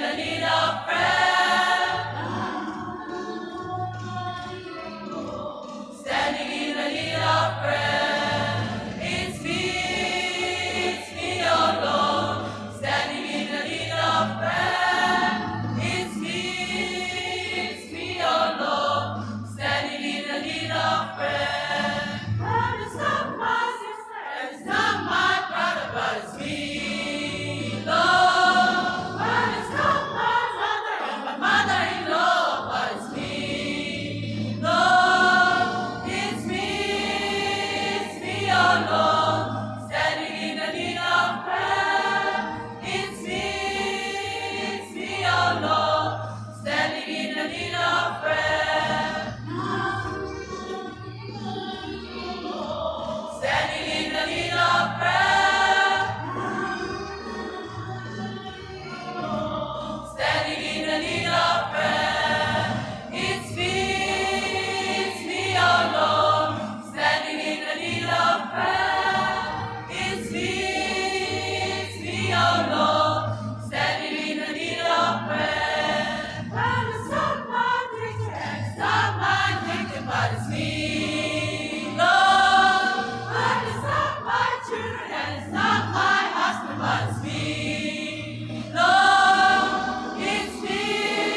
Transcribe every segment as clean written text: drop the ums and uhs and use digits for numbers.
the need of prayer. Standing in the need of prayer. It's me, oh Lord. Standing in the need of prayer. It's me, oh Lord. Standing in the need of prayer. And it's not my sister, and it's not my brother, but it's me, Lord. And it's not my mother and my mother-in-law, but it's me, Lord. It's me, oh Lord. Standing in the need of prayer. It's me, oh Lord. Standing in the need of prayer. Standing in the need of prayer. Standing in the need of prayer. It's me, oh Lord. Standing in the need of prayer. It's me, oh Lord. Standing in the need of prayer. Well, it's not my preacher and it's not my deacon, but it's me, Lord. But it's not my children and it's not my husband, but it's me, Lord. It's me,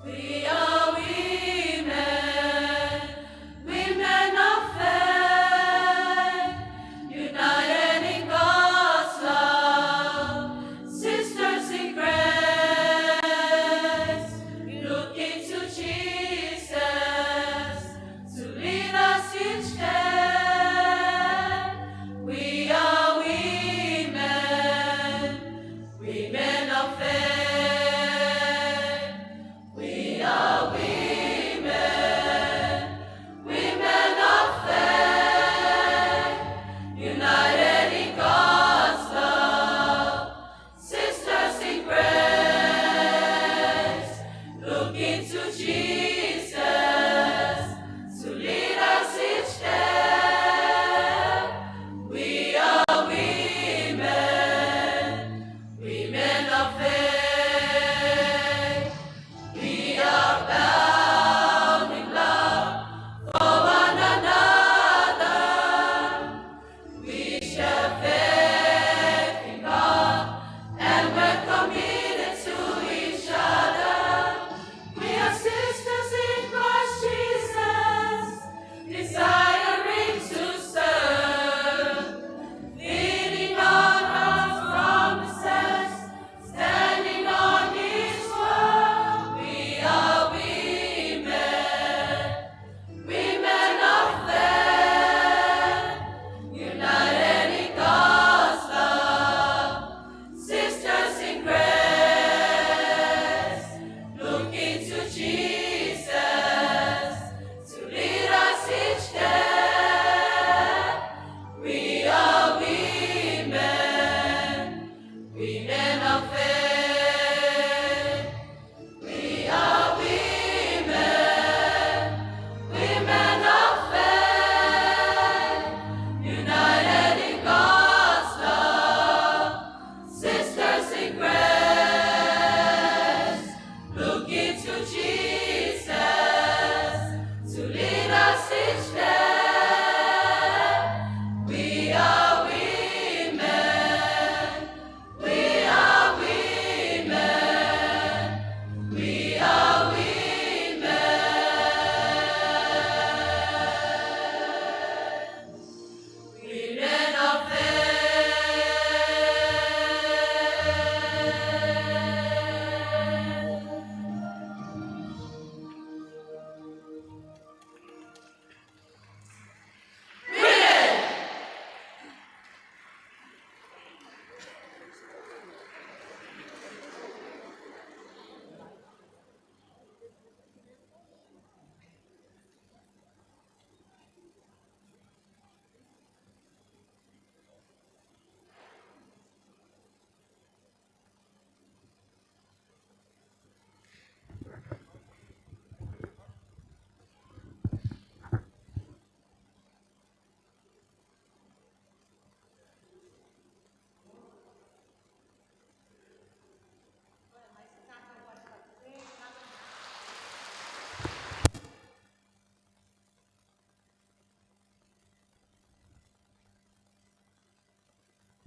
We are women, women of faith, united in God's love, sisters in grace, looking to Jesus to lead us each day. We are women, women of faith. We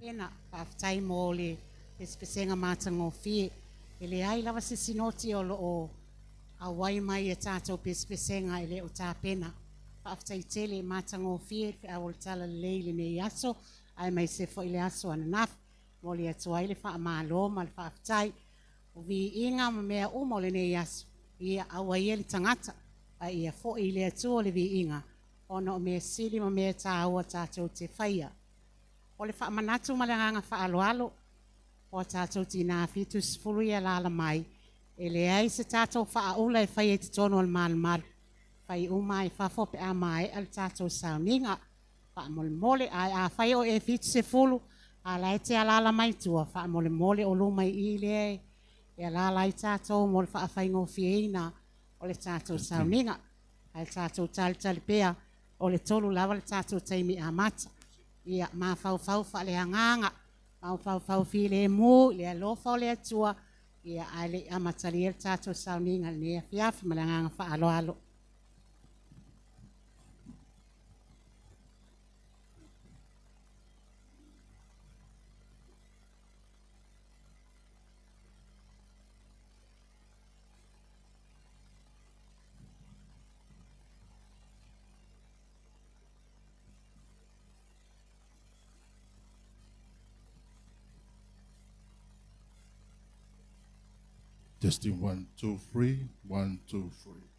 tapena. Faafetai mo le pesepesega matagofie. E leai lava se sinoti o lo o auai mai ia tatou pesepesega e le o tapena. Faafetai tele, matagofie le feau o le Talalelei i lenei aso, aemaise foi le aso ananafi. Momoli atu ai le faamalo ma le faafetai. O viiga ma mea uma o lenei aso, ia aua ia le tagata, a ia foi i le Atua le viiga, ona o mea sili ma mea taua tatou te faia. O le faamanatu ma le agaga faaaloalo, o a tatou tina 70 ia alaala mai, e leai se tatou faaula e faia i totonu o le malumalu, fai uma lava i fafo pe a maea le tatou sauniga. Faamolemole, ae afai o e 70, a o la e te alaala mai tua, faamolemole o luma i i lea e alaala ai tatou mo le faafaigofieina o le tatou sauniga. Ae tatou talitali pea, o le 3 lava le tatou taimi amata. Ia mafaufau faaleagaga, mafaufau filemu i le alofa o le Atua, ia ae le i amatalia le tatou sauniga i lenei afiafi ma le agaga faaaloalo. Testing 1, 2, 3. 1, 2, 3.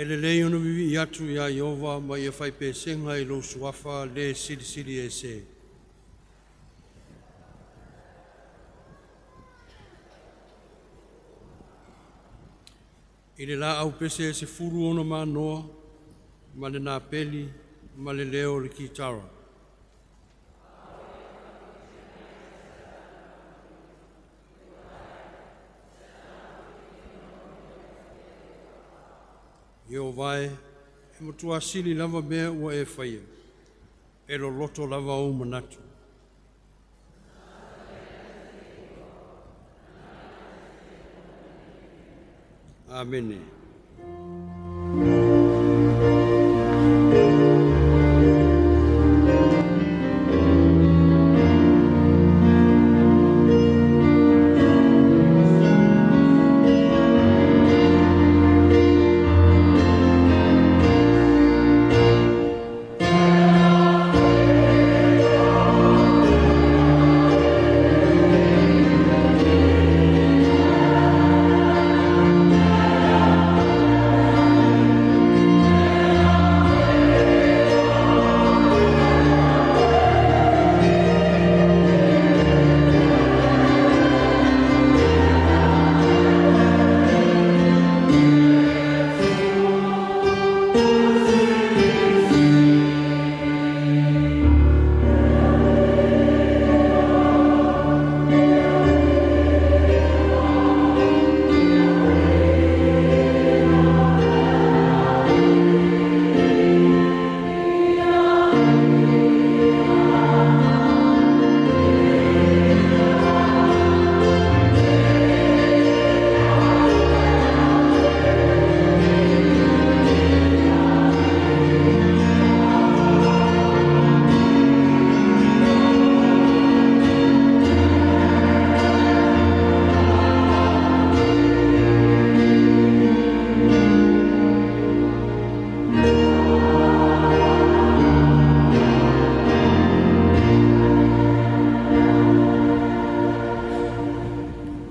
E lelei ona vivi'i atu iā Ieova ma ia faipesega i lou suafa lē silisili ese. I le laau pese e 16 ona manoa, ma le napeli, ma le leo o le kitara. Ieova e, e matuā sili lava mea ua e faia, e loloto lava ou manatu. Amene.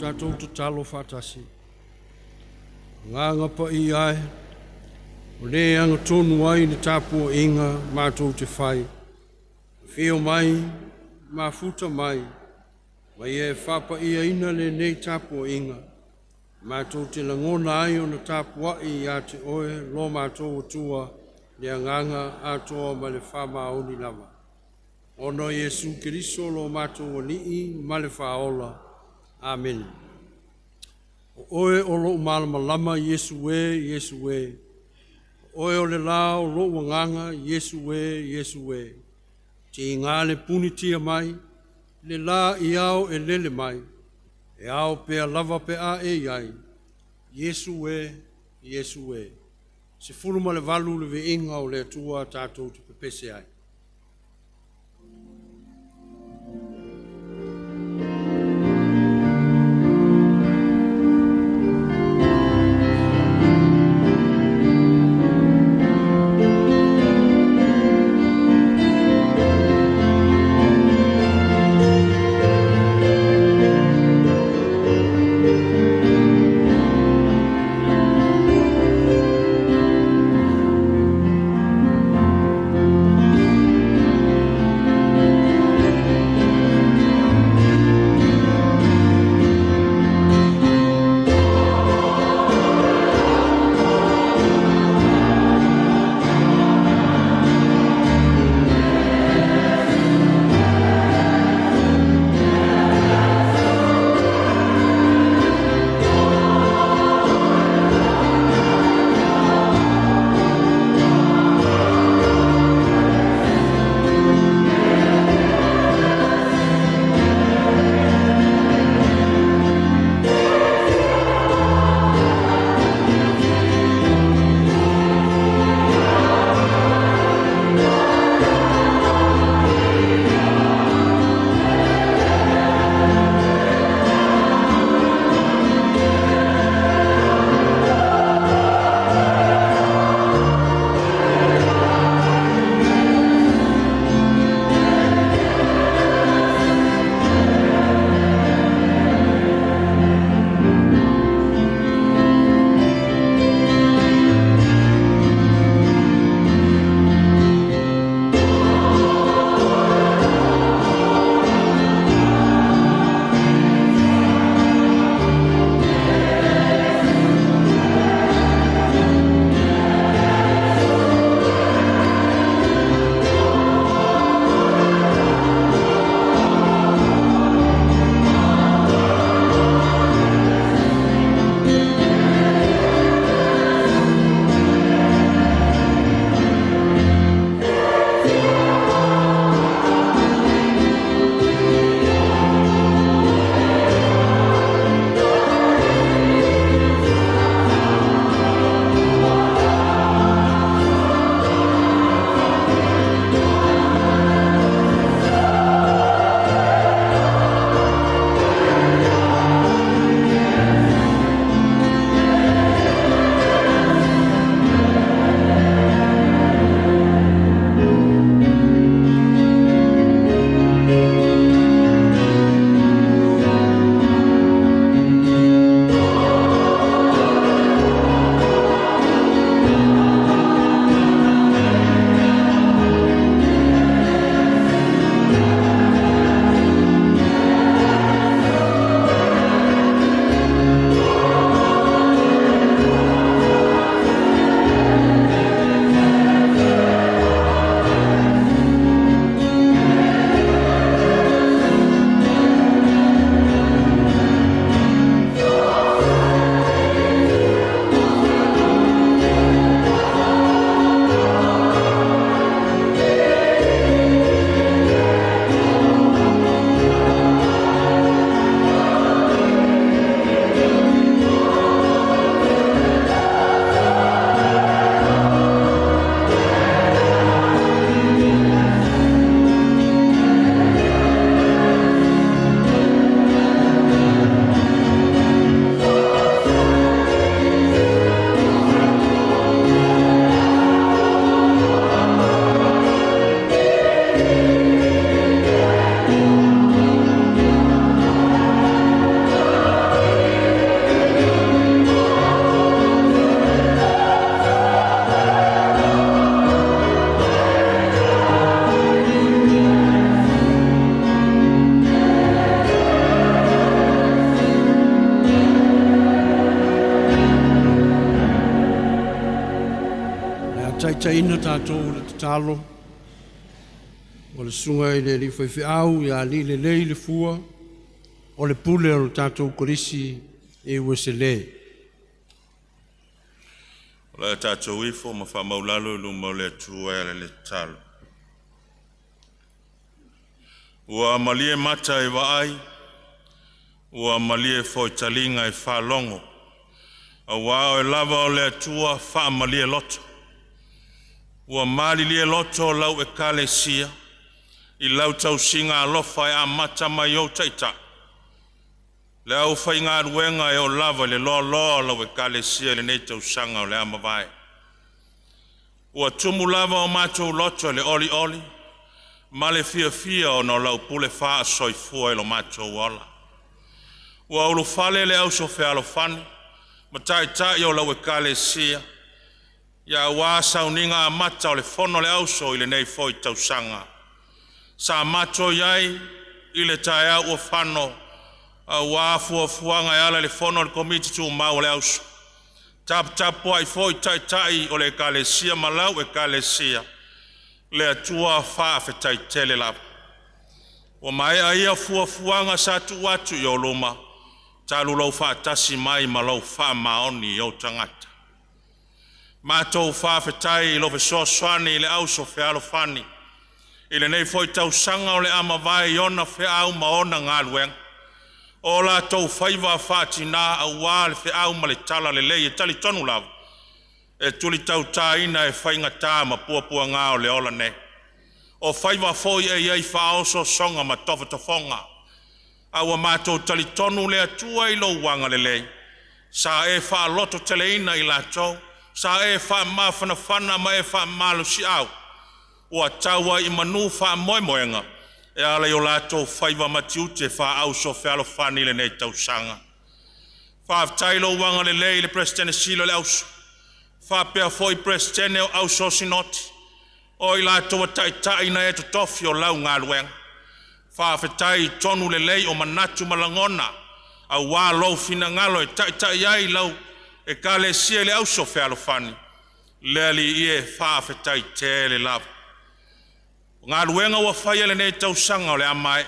Tatou tatalo faatasi. Agaga paia ai, o lē agatonu ai le tapuaʻiga matou te fai. Afio mai, mafuta mai, ma ia e faapaʻiaina lenei tapuaʻiga. Matou te lagona ai ona tapuaʻi iā te oe lo matou Atua le agaga atoa ma le faamaoni lava. Ona o Iesu Keriso lo matou Alii ma le Faaola. Amene. O oe o lou malamalama Iesu e, Iesu e. O oe o le lā o lou agaga Iesu e, Iesu e. Tiga le punitia mai, le lā i ao e lele mai, e ao pea lava pe a e iai, Iesu e, Iesu e. 18 le viiga o le Atua tatou te pepese ai. Taitaiina tatou le tatalo o le susuga i le alii faifeau ia Alii Lelei le Fua o le pule o le tatou Kolisi i Uesele. O le a tatou ifo ma faamaulalo i luma o le Atua e ala i le tatalo. Ua malie mata e vaai, ua malie foi taliga e faalogo, auā oe lava o le Atua faamalie loto. Ua malilie loto o lau Ekalesia i lau tausiga alofa e amata mai ou taitai, le aufaigaluega e oo lava i le loaloa o lau Ekalesia i lenei tausaga o le a mavae. Ua tumu lava o matou loto i le olioli ma le fiafia ona o lau pule faasoifua i lo matou ola. Ua ulufale le auso fealofani ma taitai o lau Ekalesia ia aua sauniga amata o le Fono a le Auso i lenei foi tausaga. Sa mato i ai i le taeao ua fano auā fuafuaga e ala i le fono a le Komiti Tumau a le Auso. Taputapuai foi taitai o le Ekalesia ma lau Ekalesia, le Atua faafetai tele lava. Ua maea ia fuafuaga sa tuu atu i ou luma, talu lou faatasi mai ma lou faamaoni i ou tagata. Matou faafetai i lou fesoasoani i le auso fealofani i lenei foi tausaga o le a mavae i ona feau ma ona galuega. O latou faiva faatinā auā le feau ma le talalelei e talitonu lava e tulitautaina e faigata ma puapuaga o le ola nei. O faiva foi e i ai faaosoosoga ma tofotofoga, a ua matou talitonu le Atua i lou agalelei, sa e faalototeleina i latou, sa e faamafanafana ma e faamalosiau, ua tau ai i manu faamoemoega e ala i o latou faiva ma tiute faa-auso fealofani i lenei tausaga. Faafetai i lou agalelei i le Peresetene Sili o le Auso, faapea foi Peresetene o Auso Sinoti, o i latou ua taitai na e totofi o lau galuega. Faafetai i tonu lelei o manatu ma lagona, auā lou finagalo e taitai ai lau Ekalesia i le auso fealofani. Le Alii e, faafetai tele lava. O galuega ua faia i lenei tausaga o le a maea,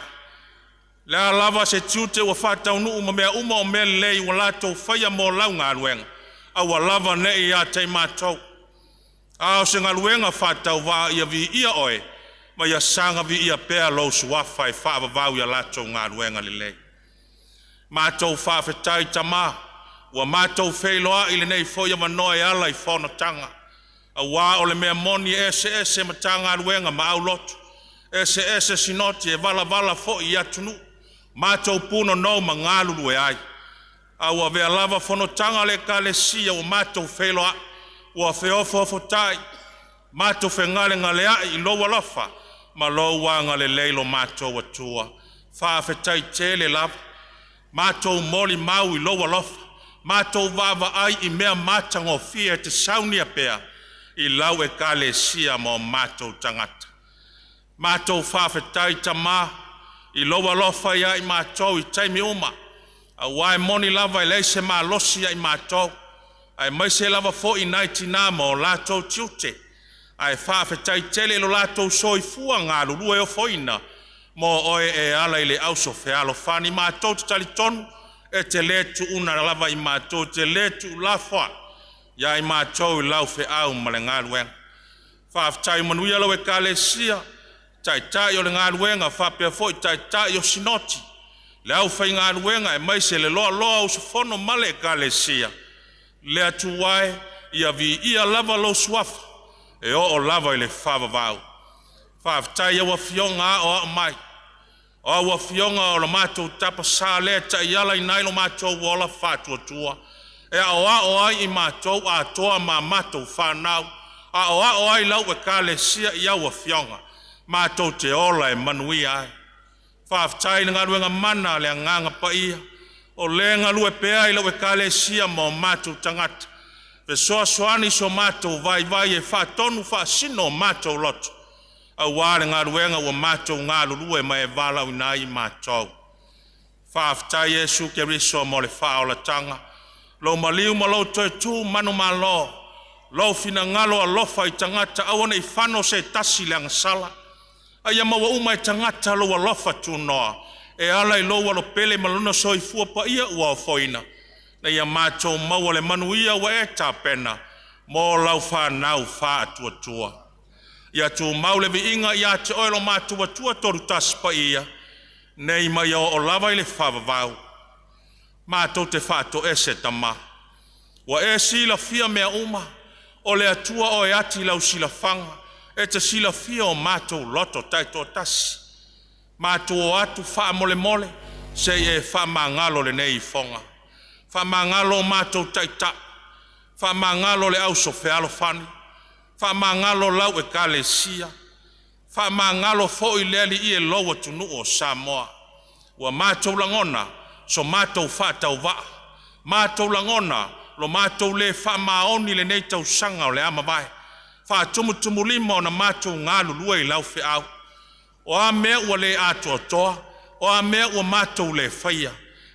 le a lava se tiute ua faataunuu ma mea uma o mea lelei ua latou faia mo lau galuega, aua lava ne i ia te i matou, a o se galuega faatauvaa ia viia Oe ma ia saga viia pea lou Suafa e faavavau i a latou galuega lelei. Matou faafetai Tama, ua matou feiloai i lenei foi avanoa e ala i fonotaga, auā o le mea moni e eseese Matagaluega ma aulotu, eseese sinoti e valavala foi i atunuu, matou punonou ma galulue ai. A ua avea lava fonotaga a le Ekalesia ua matou feiloai, ua feofoofotai, matou fegalegaleai i lou alofa ma lou agalelei lo matou Atua. Faafetai tele lava, matou molimau i lou alofa, matou vaavaai i mea matagofie e te saunia pea i lau Ekalesia ma o matou tagata. Matou faafetai Tama i lou alofa ia i matou i taimi uma, auā e moni lava e leai se malosi ia i matou, aemaise lava foi nai tinā ma o latou tiute. Ae faafetai tele i lo latou soifua galulue ofoina mo oe e ala i le auso fealofani. Matou te talitonu e te le tuuna lava i matou, e te le tuulafoai ia i matou i lau feau ma le galuega. Faafetai manuia lau Ekalesia, taitai o le galuega faapea foi taitai o sinoti, le aufaigaluega aemaise le loaloa usufono ma le Ekalesia. Le Atua e, ia viia lava lou suafa e oo lava i le faavavau. Faafetai i lau Afioga aoao mai, o au afioga o le matou tapasa lea e taialaina ai lo matou ola faatuatua, e aoao ai i matou atoa ma a matou fanau, aoao ai lau Ekalesia i au afioga, matou te ola e manuia ai. Faafetai i le galuega mana a le Agaga Paia, o lea e galue pea i lau Ekalesia ma o matou tagata, fesoasoani so matou vaivai e faatonu faasino o matou loto, auā le galuega ua matou galulue ma e valaauina ai i matou. Faafetai Iesu Keriso mo le faaolataga, lou maliu ma lou toe tu manumalo, Lou finagalo alofa i tagata aua nei fano se tasi le agasala. A ia maua uma e tagata lou alofa tunoa. E ala i lou alopele ma lona soifua paia ua ofoina. Na ia matou maua le manuia ua e tapena mo lau whanau whaatuatua. Ia tumau le viiga ia te oe lo matou Atua tolu tasi paia, nei mai o lava i le faavavau. Matou te faatoese Tama. Ua e silafia mea uma, o le Atua oe ati lau silafaga, e te silafia o matou loto taitoatasi. Matou o atu faamolemole, se i e faamagalo lenei ifoga. Faamagalo o matou taitai, faamagalo le auso fealofani, faamagalo lau ekalesia, faamagalo foi le alii e lou atunuu o Samoa. Ua matou lagona so matou faatauvaa, matou lagona lo matou le faamaoni lenei tausaga o le a mavae. Faatumutumulima ona matou galulue i lau feau. O a mea ua le atoatoa, o a mea ua matou le faia,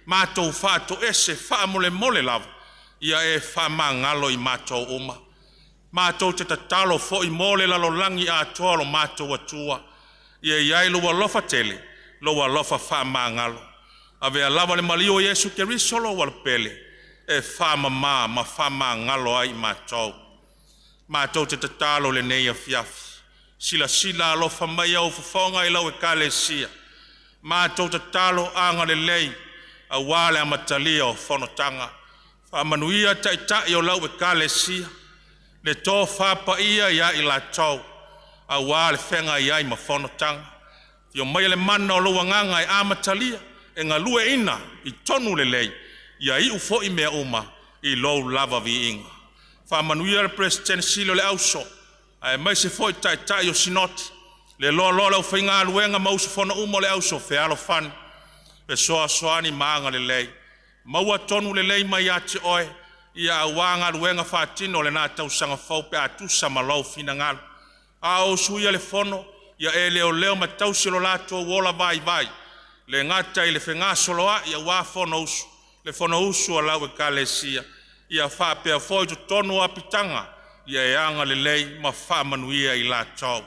matou faatoese faamolemole lava, ia e faamagalo i matou uma. Matou te tatalo foi mo le lalolagi atoa lo matou Atua. Ia iai lou alofa tele, lou alofa faamagalo. Avea lava le maliu o Iesu Keriso lou alopele, e faamama ma faamagalo ai i matou. Matou te tatalo lenei afiafi. Silasila alofa mai au fofoga i lau ekalesia. Matou tatalo agalelei auā le amatalia o fonotaga. Faamanuia taitai o lau ekalesia, le tofa paia ia i latou, auā le feagai ai ma fonotaga. Afio mai le mana o lou agaga e amatalia, e galueaiina i tonu lelei, ia iu foi mea uma i lou lava viiga. Faamanuia le Peresetene Sili o le Auso, aemaise foi taitai o Sinoti, le loaloa o le aufaigaluega ma usufono uma o le Auso fealofani, fesoasoani ma agalelei. Maua tonu lelei mai ia te oe, ia auā galuega faatino o lena tausaga fou pe a tusa ma lou finagalo. A o usuia le fono, ia e leoleo ma tausi lo latou ola vaivai, le gata i le fegasoloai auā Fonousu, le Fonousu a lau ekalesia, ia faapea foi totonu o apitaga, ia e agalelei ma faamanuia i latou.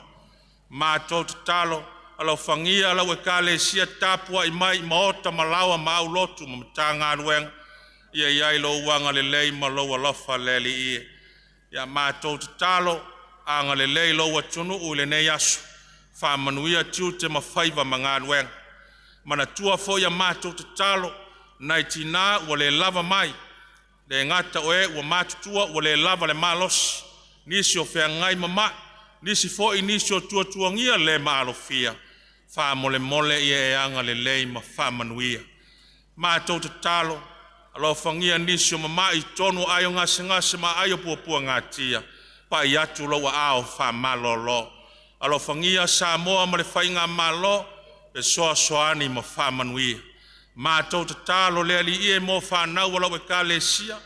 Matou tatalo, alofagia lau ekalesia tapuai mai i maota ma laoa ma aulotu ma matagaluega, ia iai lou agalelei ma lou alofa le Alii e. Ia matou tatalo, agalelei lou atunuu i lenei aso, faamanuia tiute ma faiva ma galuega. Manatua foi a matou tatalo, nai tina ua le lava mai, le gata o e ua matutua ua le lava le malosi, nisi o feagai ma mai, nisi foi nisi o tuatuagia le maalofia, faamolemole ia e agalelei ma faamanuia. Matou tatalo, alofagia nisi o mama'i i totonu o ai o gasegase ma ai o puapuagatia, pai atu lou aao faamalolo. Alofagia Samoa ma le faigamalo, fesoasoani ma faamanuia. Matou tatalo le Alii e mo fanau o lau ekalesia,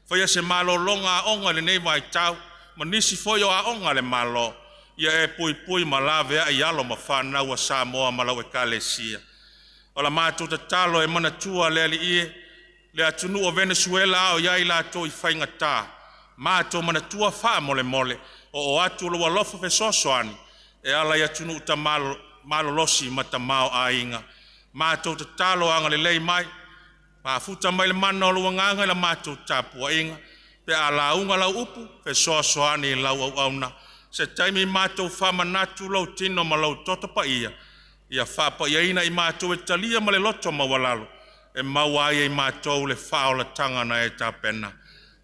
faia se malologa aoga i lenei vaitau, ma nisi foi o aoga a le Malo, ia e puipui ma laveai alo ma fanau a Samoa ma lau ekalesia. O la matou tatalo e manatua le Alii e, le atunuu o Venesuela ao iai latou i faigata, matou manatua faamolemole, oo atu lou alofa fesoasoani, e ala i atunuu malolosi ma tamaoaiga. Matou tatalo agalelei mai, mafuta mai le mana o lou agaga i la matou tapuaiga, pe a lauga lau upu, fesoasoani i lau auauna. Se taimi matou faamanatu lou tino ma lou toto paia, ia faapaiaina i matou e talia ma le loto maualalo, e maua ai e matou le faaolataga na e tapena.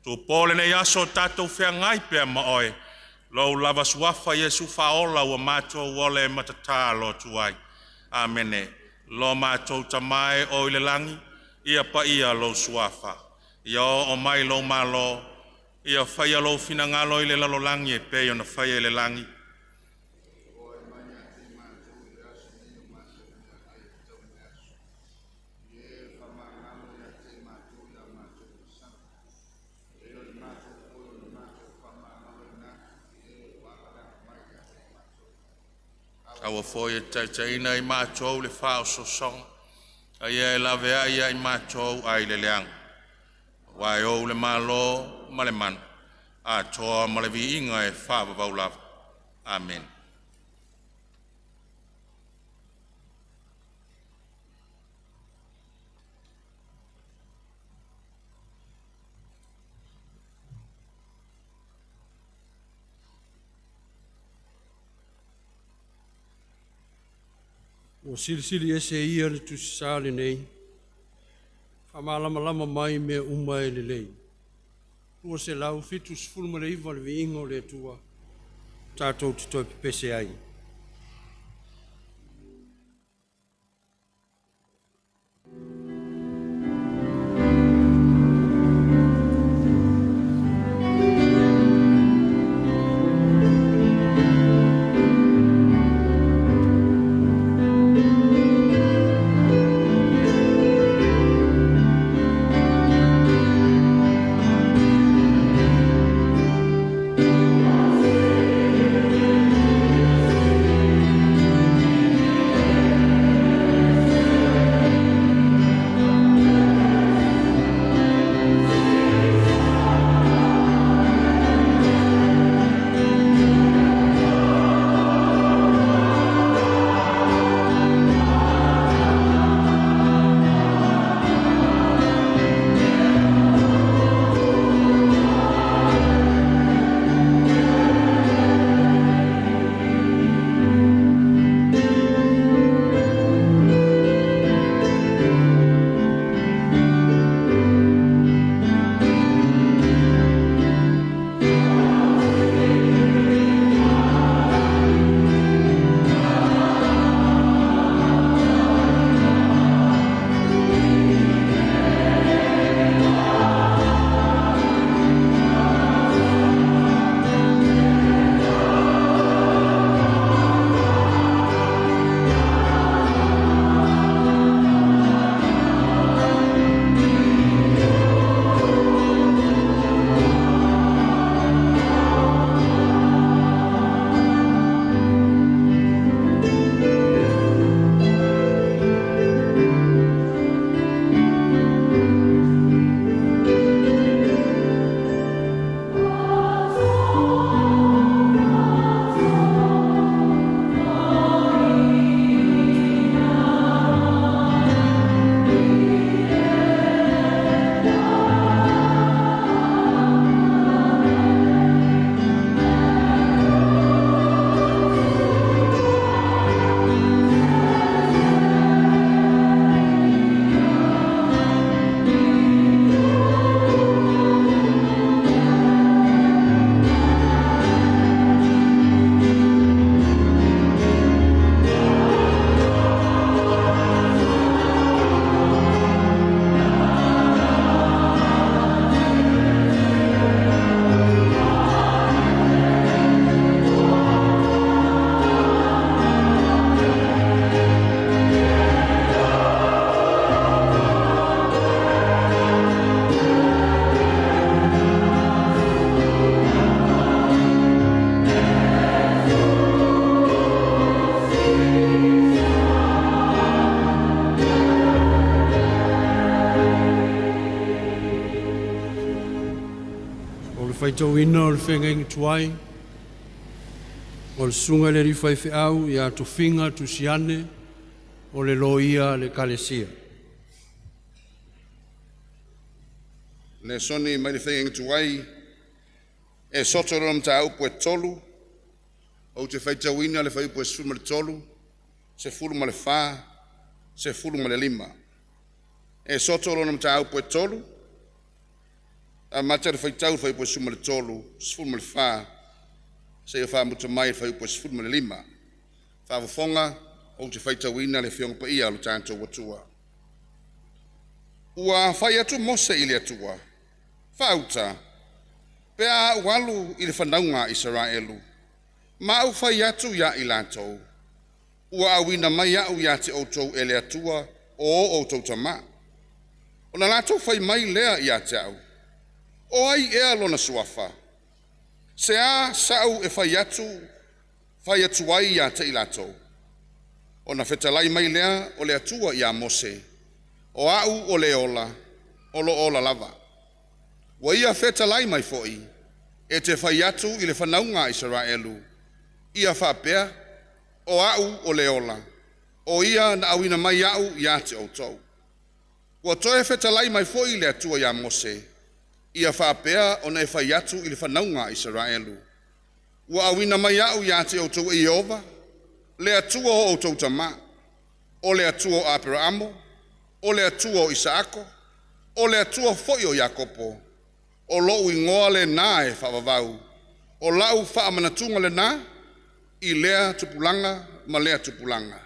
Tupo lenei aso o tatou feagai pea ma oe, lou lava suafa Iesu faaola ua matou ole ma tatalo atu ai. Amene. Lo matou Tama e o i le lagi, ia paia lou suafa. Ia oo mai lou malo, ia faia lou finagalo i le lalolagi e pei ona faia i le lagi. Aua foi e taitaiina i matou le faaosoosoga, a ia e laveai ia i matou ai le leaga. Aua e ou le malo ma le mana, Atoa ma le viiga e faavavau lava. Amene. Ua silisili ese ia le tusisā lenei, faamalamalama mai mea uma e lelei. 279 le viiga o le Atua, tatou te toe pepese ai. Faitauina o le whengainga tuai, o le sunga le riwhai whiau i a tofinga tusiane o le loia le kalesia. Le soni mai le whengainga tuai, e soto rona mta upu e tolu, o te faitauina le whaiupu e 13, 14, 15. E soto rona mta upu e tolu, a mata le faitau fai po suma le tolu, sefulu ma le fa, se ia wha mai fai po sefulu ma le lima. Whaafofonga, o te faitauina le fionga pa ia lo tātou atua. Ua whai atu Mose i le atua, whauta, pea ualu i le whanaunga Israelu, ma au whai atu ia i lātou, ua awina mai au ia te outou e le atua o outou tama. O na lātou whai mai lea ia te au, o ai ea lona suafa. Se a sau e whai atu ai ia te i lātou. O na fetalai mai lea o le atua ia Mose, o au o le ola, o lo ola lava. Ua ia fetalai mai foi, E te fai atu i le fanauga a Isaraelu, ia faapea, o a'u o le ola, o ia na auina mai a'u ia te outou. Ua toe fetalai mai foi le Atua iā Mose, ia faapea ona e fai atu i le fanauga a Isaraelu, ua auina mai a'u ia te outou e Ieova, le Atua o outou tamā, o le Atua o Aperaamo, o le Atua o Isaako, o le Atua foi o Iakopo, o lo'u igoa lenā e faavavau, o la'u faamanatuga lenā, i lea tupulaga ma lea tupulaga.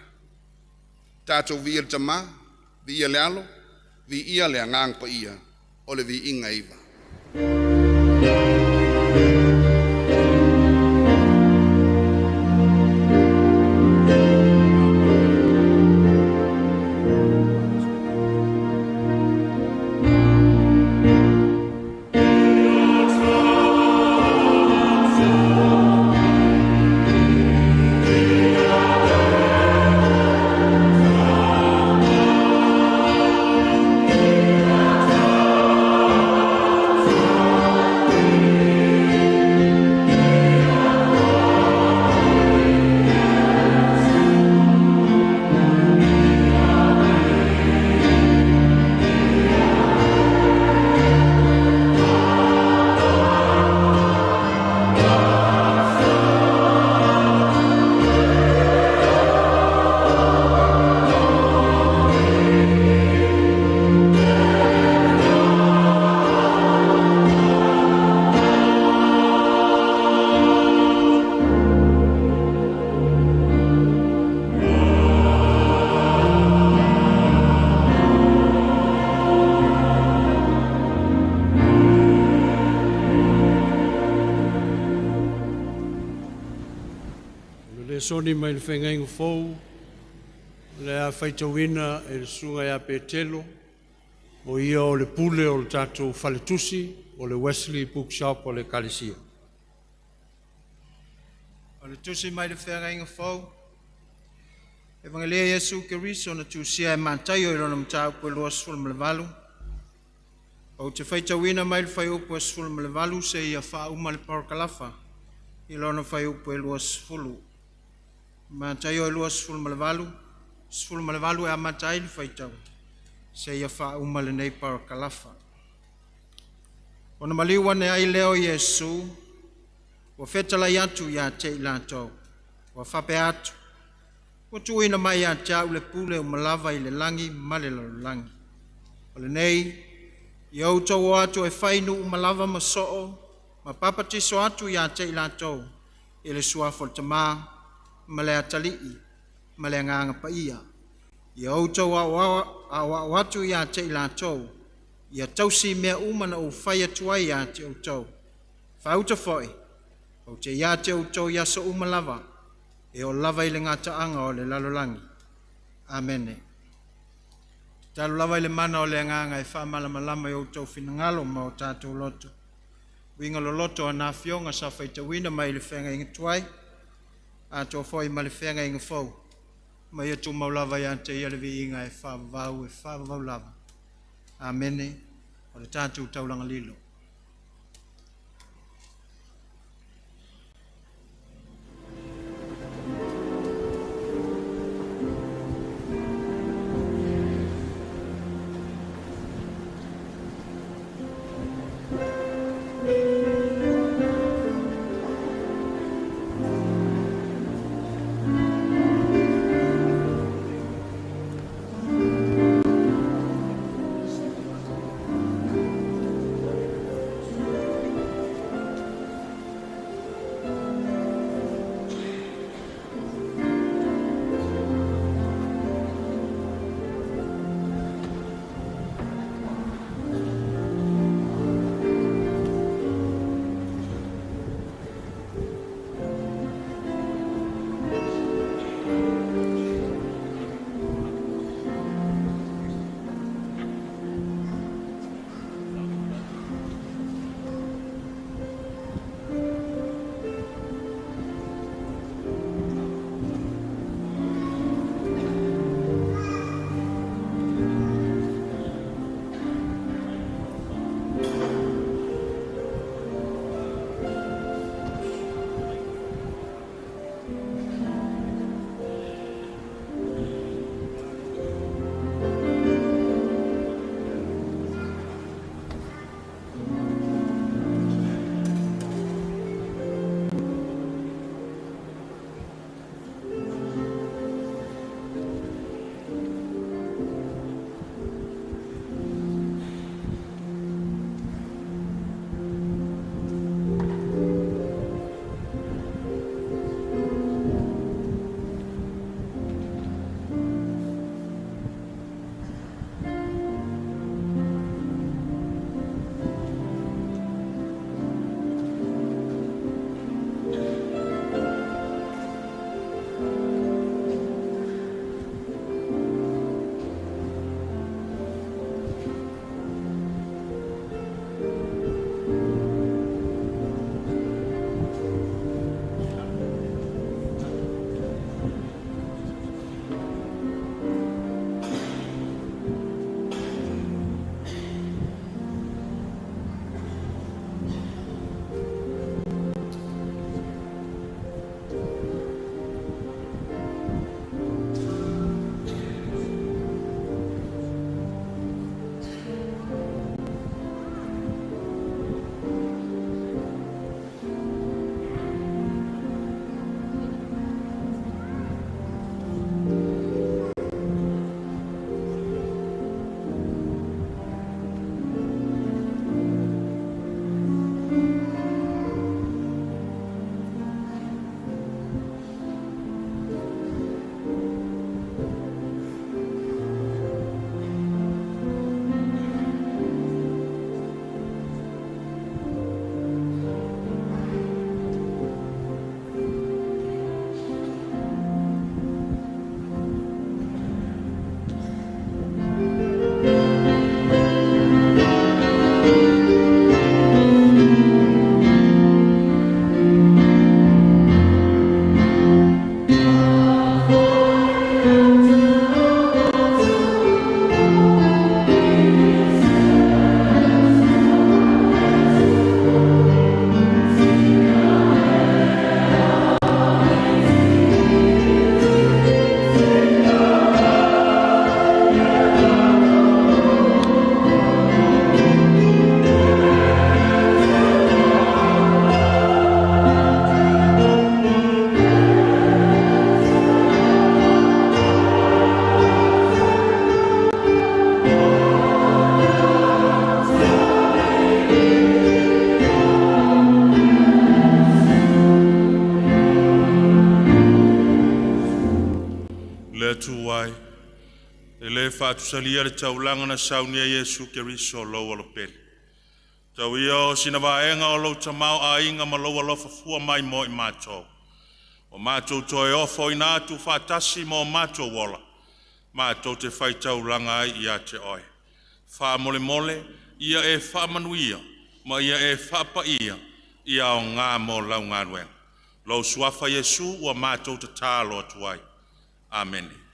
Tatou viia le Tamā, viia le Alo, viia le Agaga Paia, o le viiga iva. Soni mai le feagaiga fou, le a faitauina e le susuga ia Petelo, o ia o le pule o le tatou faletusi, o le Wesley Bookshop o le Ekalesia. O le tusi mai le feagaiga fou, Evangelia Iesu Keriso na tusia e Mataio i lona mataupu e 28, ou te faitauina mai le fuaiupu e 18 seia faauma le parakalafa i lona fuaiupu e 20. Mataio e 28, 18 e amata ai le faitau, seia faauma lenei parakalafa. Ona maliu ane ai lea o Iesu, ua fetalai atu ia te i latou, ua faapea atu, ua tuuina mai ia te au le pule uma lava i le lagi ma le lalolagi. O lenei, ia outou o atu e fai nuu uma lava ma soo, ma papatiso atu ia te i latou, i le suafa o le Tamā, ma le Atalii, ma le Agaga Paia. Ia outou aoao atu ia te i latou, ia tausi mea uma na ou fai atu ai ia te outou. Faauta foi, ou te ia te outou i aso uma lava, e o lava i le gataaga o le lalolagi. Amene. Tatalo lava i le mana o le Agaga e faamalamalama i outou finagalo ma o tatou loto. Uiga loloto o ana afioga sa faitauina mai le feagaiga tuai, atoa foi ma le feagaiga fou, ma ia tumau lava ia te ia le viiga e faavavau lava. Amene. O le tatou taulaga lilo. Atua e, e lē faatusalia le taulaga na saunia Iesu Keriso lou Alopele. Tau ia o sina vaega o lou tamaoaiga ma lou alofa fua mai mo i matou. O matou toe ofoina atu faatasi ma o matou ola, matou te faitaulaga ai ia te oe. Faamolemole, ia e faamanuia, ma ia e faapaia, ia aoga mo lau galuega. Lou suafa Iesu ua matou tatalo atu ai. Amene.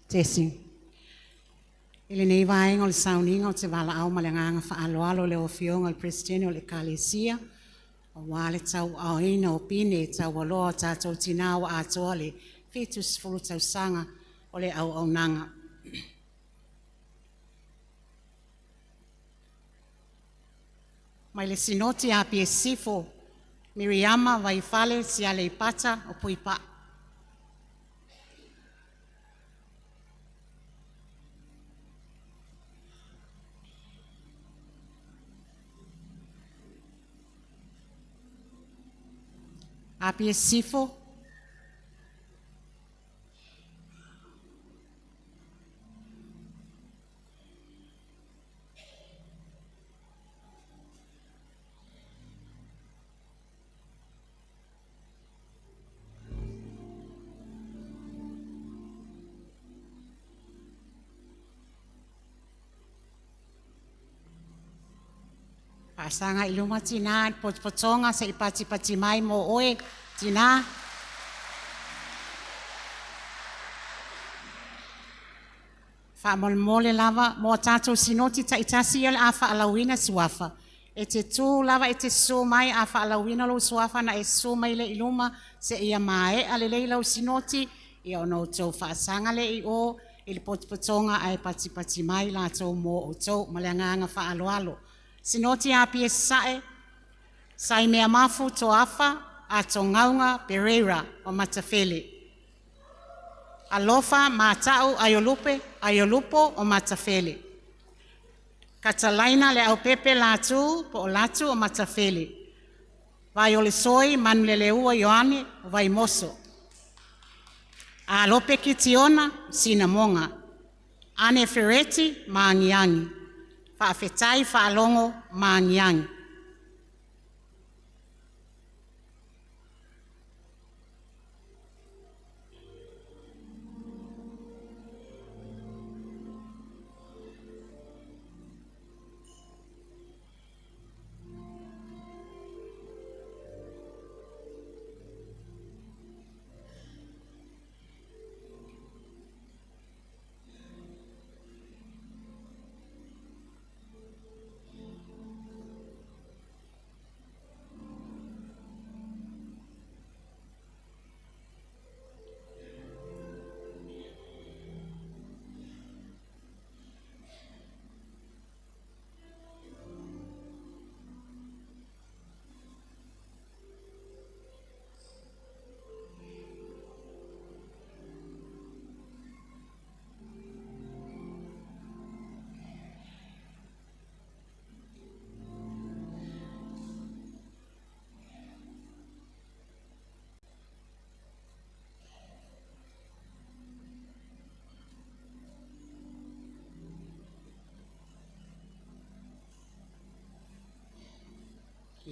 Testing. I lenei vaega o le sauniga o te valaau ma le agaga faaaloalo le afioga i le Peresetene o le Ekalesia, aua le tauaaoina o pine taualoa o tatou tinā ua atoa le 70 tausaga o le auaunaga. Mai le Sinoti a Apia Sisifo, Miriama Vaifale Sialeipata o Puipaa. Apia Sisifo. Faasaga i luma tinā i le potopotoga se i patipati mai mo oe tinā. Faamolemole lava mo a tatou sinoti taitasi ia o le a faalauina suafa. E te tu lava e te susu mai a faalauina lou suafa na e susu mai lea i luma seia maea lelei lau sinoti ia ona outou faasaga lea i o i le potopotoga ae patipati mai latou mo outou ma le agaga faaaloalo. Sinoti a Apia Sasae, Saimea Mafu Toafa, Atogauga Pereira o Matafele. Alofa Mata'u Aiolupe, Aiolupo o Matafele. Katalaina le aupepe latu po o latu o Matafele. Vai o le soi Manuleleua Ioane o Vaimoso. Alope Kitiona Sinamoga. Ane Fereti Maagiagi. Faafetai faalogo Maagiagi.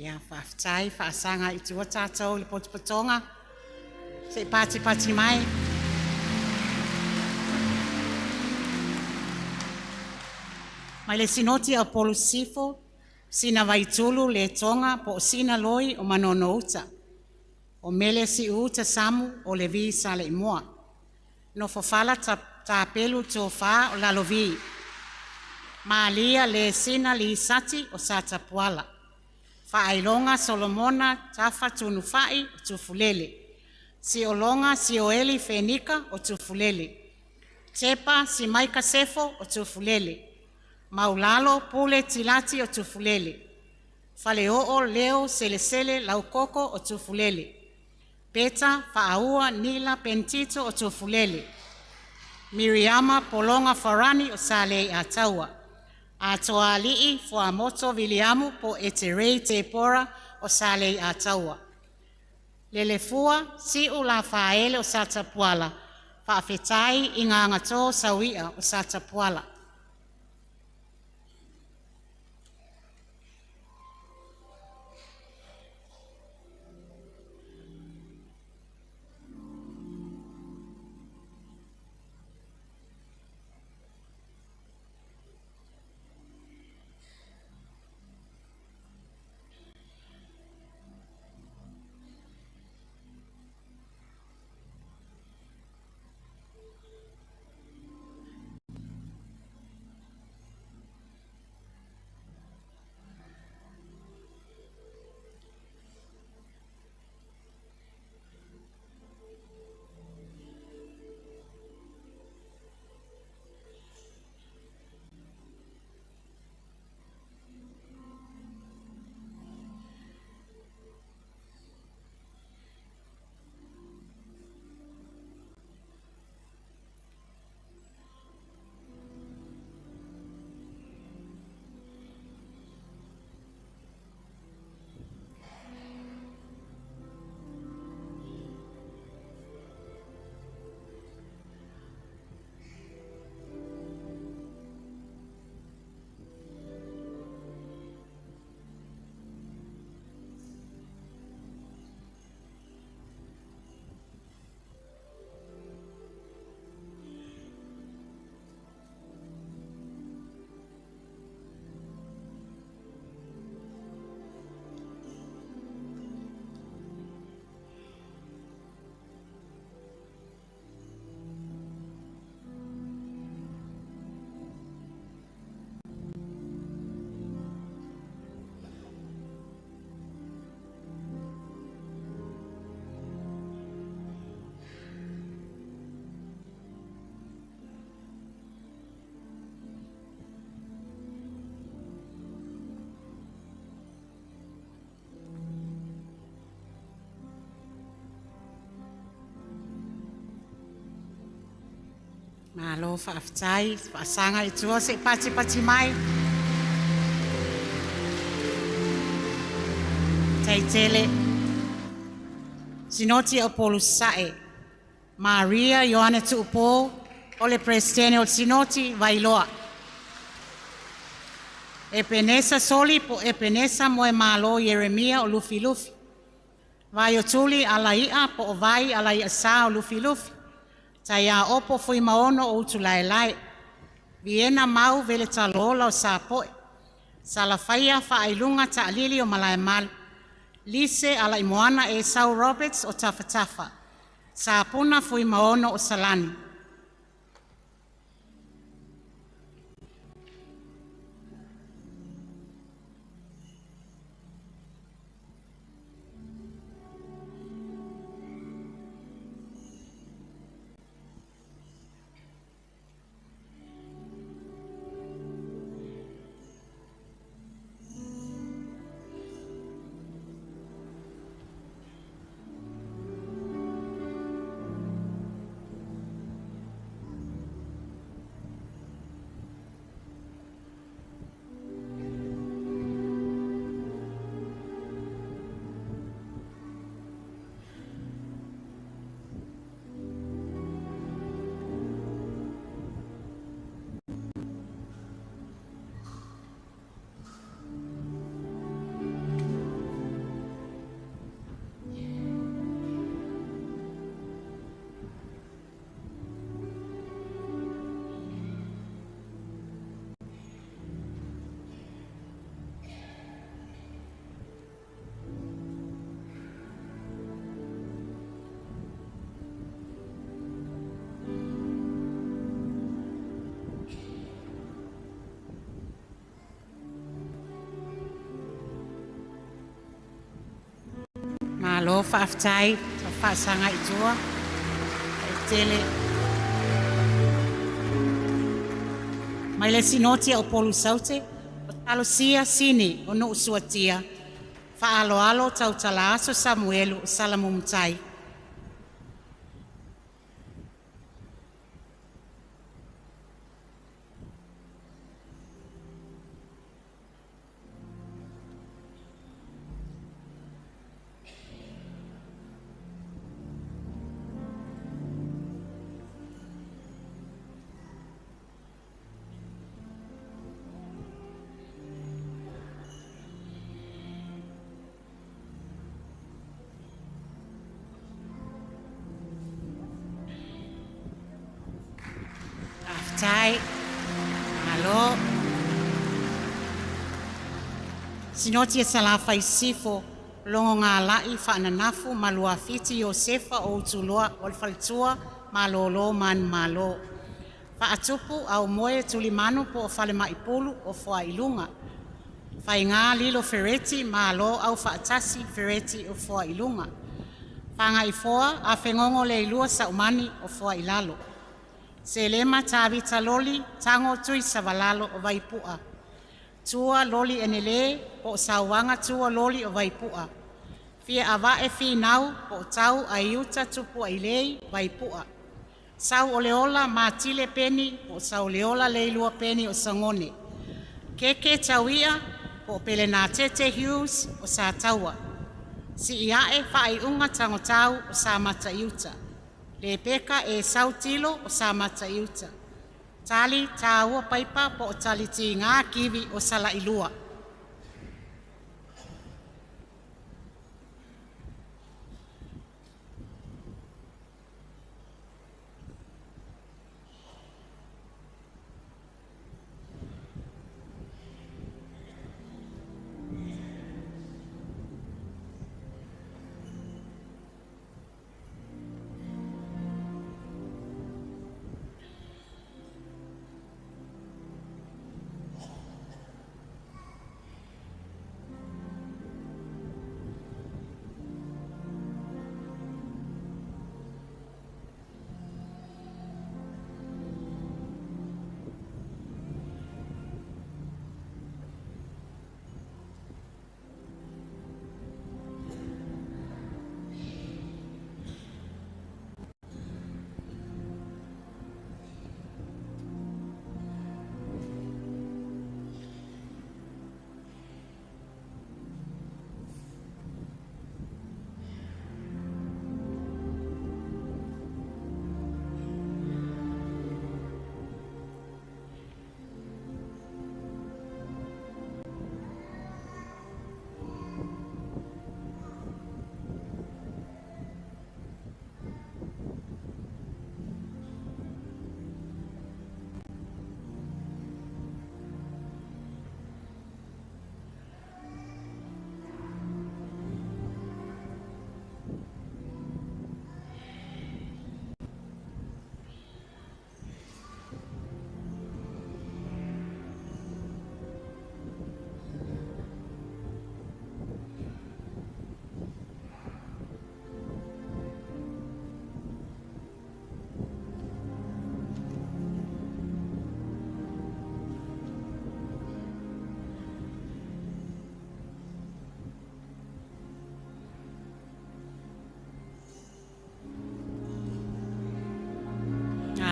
Ia faafetai faasaga i tua tatou i le potopotoga. Se i patipati mai. Mai le Sinoti a Upolu Sisifo, sina Vaitulu le Toga po o sina Loi o Manono Uta. O Mele Siuuta Samu o Levi Saleimoa. Nofofala Tapelu Tofa o Lalovi. Malia le Sina Lisati o Satapuala. Faailoga Solomona Tafa Tunufai o Tufulele. Siologa Sioeli Fenika o Tufulele. Tepa Simaika Sefo o Tufulele. Maulalo Pule Tilati o Tufulele. Faleoo Leo Selesele Laukoko o Tufulele. Peta Faaua Nila Pentito o Tufulele. Miriama Pologa Farani o Salei Ataua. Atoali'i Fuamoto Viliamu po Eterei Tepora o Salei Ataua. Lelefua Si'u Lafaele o Satapuala, faafetai i gagato'o saui'a o Satapuala. Malo faafetai faasaga i tua se i patipati mai. Taitele. Sinoti o Upolu Sasae. Maria Ioane Tuupo o le Peresetene o le Sinoti Vailoa. Epenesa Soli po Epenesa Moemalo Ieremia o Lufilufi. Vaiotuli Alai'a po o Vai Alai'a Sa o Lufilufi. Taia Opo Fuimaono o Utulaelae. Viena Mau Veletalola o Sapoe. Salafaia Faailuga Taalili o Malaemalu. Lise Alaimoana Esau Roberts o Tafatafa. Sapuna Fuimaono o Salani. Malo faafetai faasaga i tua tele. Mai le sinoti o Polu Saute, o talosia sini o nuu suatia, faaloalo tautala aso Samuelu o Salamumutai. Faafetai. Malo. Sinoti e salafai sifo, logo ngā lai whaananafu maluafiti Iosefa o utuloa o le faletua malolo man malo. Faatupu au moe tulimanu po o fale maipulu o fua ilunga. Whainga lilo fereti malo au faatasi fereti o fua ilunga. Whangai foa a whengongo le ilua saumani o fua ilalo. Selema tavita loli tango tui savalalo o vaipua. Tua loli enele po sauanga tua loli o vaipua. Fia avae finau po tau aiuta tupu ailei vaipua. Sau oleola matile peni po sau leola leilua peni o sangone. Keke tauia po pelena tete Hughes o sa taua. Si iae whaaiunga tango tau o sa mata iuta. Le peka e sautilo o sa mata iuta. Tali tāua paipa po o tali ti ngā kiwi o sala ilua.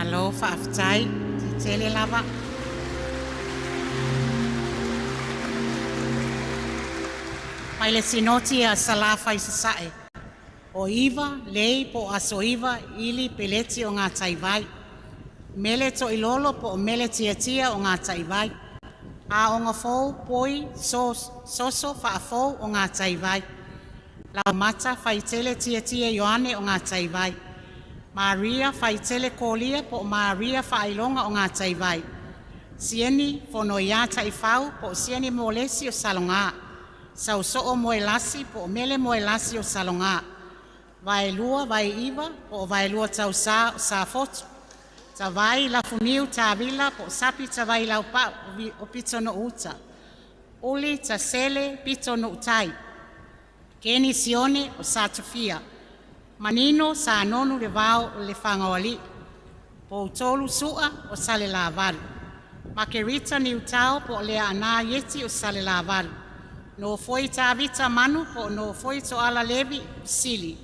Alo faafetai tele lava. Mai le sinoti a salafai sasae. O iwa, lei po aso iwa, ili peleti o ngā taivai. Mele to ilolo po o mele tiatia o ngā taivai. A o ngā fou, poi, soso, whaafou o ngā taivai. Lau mata, whaitele tiatia Ioane o ngā taivai. Maria whaitele kolia po Maria whailonga o ngā taivai. Sieni fonoia taifau po sieni molesi o salonga. Sauso'o moelasi po mele moelasi o salonga. Vaelua vaeiva po vaelua tausa o safotu. Tavai lafuniu tavila po sapi tavai laupa o pito no uta. Uli tasele pito no utai. Keni Sione o Satufia. Manino sa nonu le vao o le whangaoli. Poutolu sua o sale lavalu. Makerita Niutao po o lea ana ieti o sale lavalu. No foi Tavita Manu po no foi Toala Levi Sili.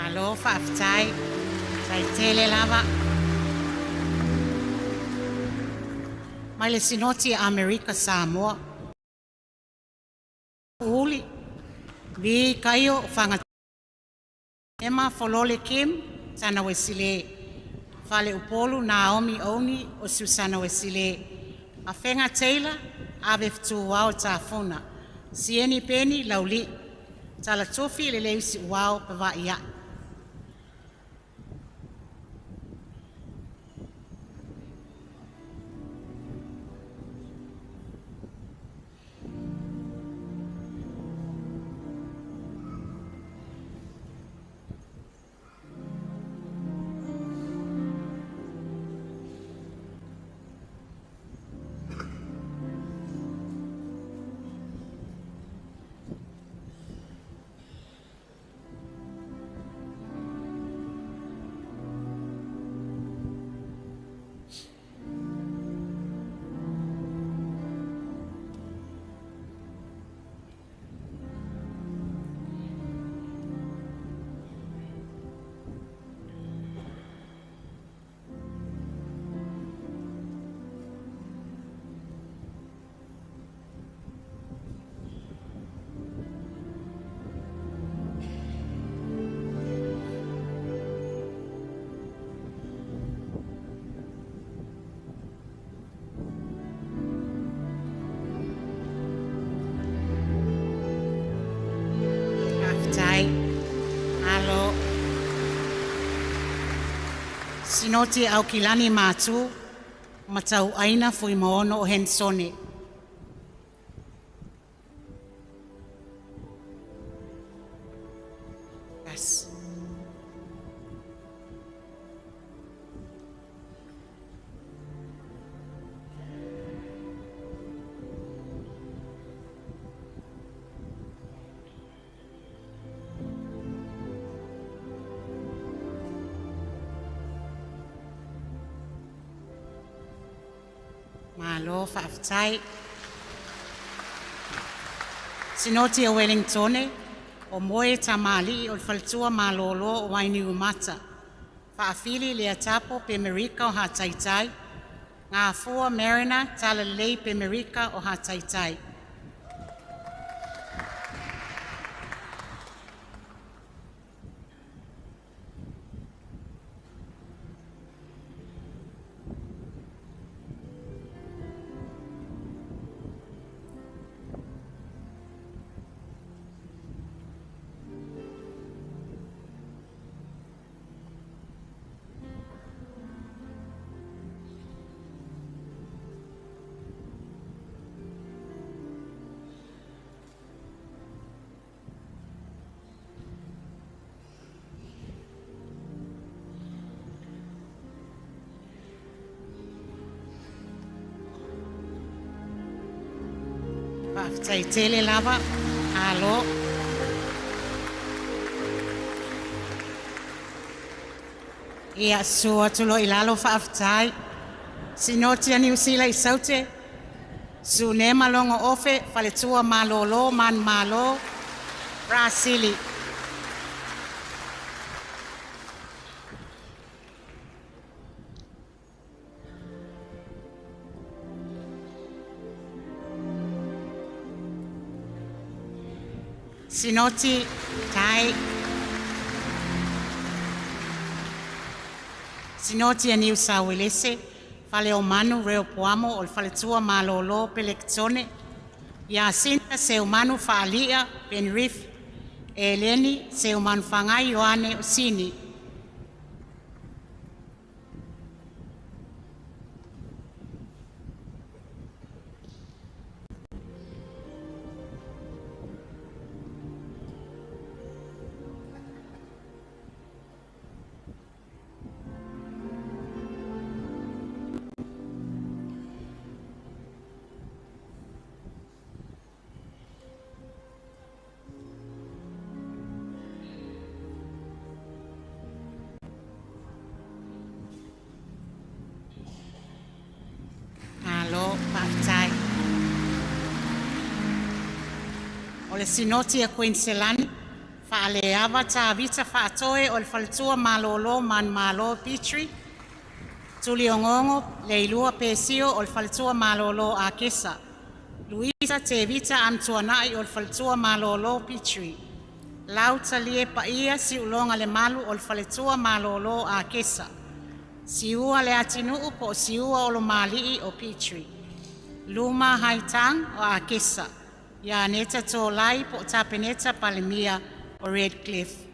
Alo whaaftai, tai tele lava. Mai le sinoti Amerika Samoa. Uli, vi kaio whanga. Emma Folole Kim, Tana Wesile. Fale Upolu, Naomi Oni, o Susana Wesile. Afenga Taylor, Ave Ftuwao Tafuna. Sieni Peni, Lauli. Tala Tofi, le leusi uau, pavaia. Sinoti au kilani mātu, matau aina fui maono o hensone. Yes. Malo whaaftai. Sinoti o Wellingtone, o moe tamali o faltua malolo o waini umata. Whaafili le atapo pe Merika o hataitai. Ngā fua Marina talalei pe Merika o hataitai. Faafetai tele lava. Alo. Ia sua atu i lalo faafetai. Sinoti a Niu Sila i Saute, Sunema Logo Ofe, Faletua Malolo Manumalo, Rasili. Sinoti Tai. Sinoti a Niu Sauelese, Fale o Manu Reo Puamo o le Faletua Malolo Pelekitone, Iasinta Seumanu Faalia Penrith, Eleni Seumanu Whangai Ioane Osini. Alo, faafetai. O le sinoti a Queensland, faaleava Tavita Faatoe o le Faletua Malolo Manumalo Petrie, Tuliogogo Leilua Pesio o le Faletua Malolo Akesa, Luisa Tevita Amtuanai o le Faletua Malolo Petrie, Lau Talie Paia Siulonga le Malu o le Faletua Malolo Akesa, Siua le Atinuu po o Siua o lo Malii o Petrie, Luma Haitang o Akesa, Ia Aneta Tolai po o Tapeneta Palemia o Redcliffe.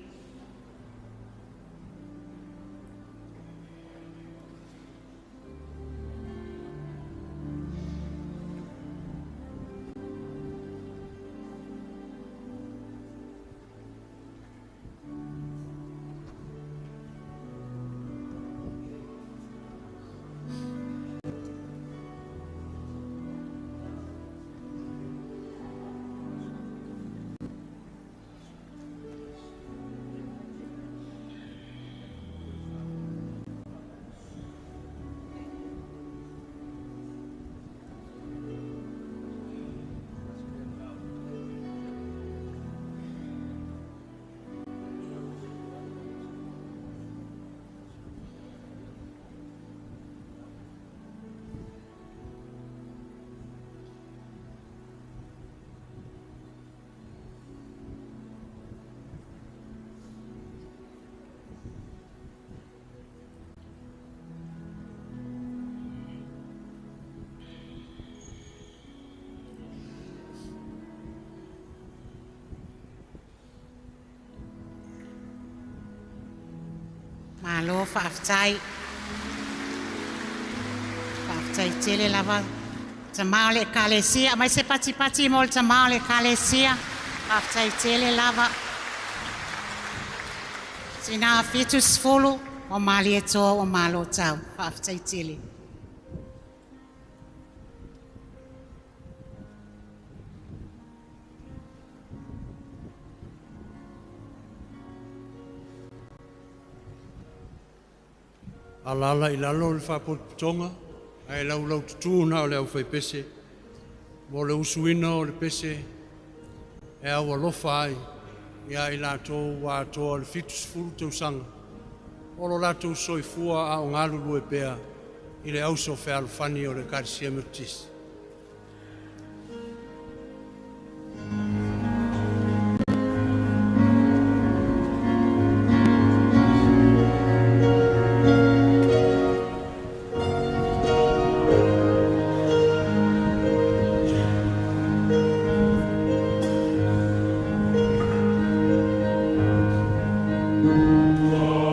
Malo faafetai. Faafetai tele lava. Tamā o le ekalesia, mai se patipati mo le tamā o le ekalesia. Faafetai tele lava. Sina 70 o malie toa o malo tau. Faafetai tele. Alala i lalo le faapotopotoga ae laulau tutū na o le aufaipese mo le usuina o le pese e au alofa ai ia i latou ua atoa le 70 tausaga o lo latou soifua a o galulue pea i le auso fealofani o le Ekalesia Metotisi. Oh.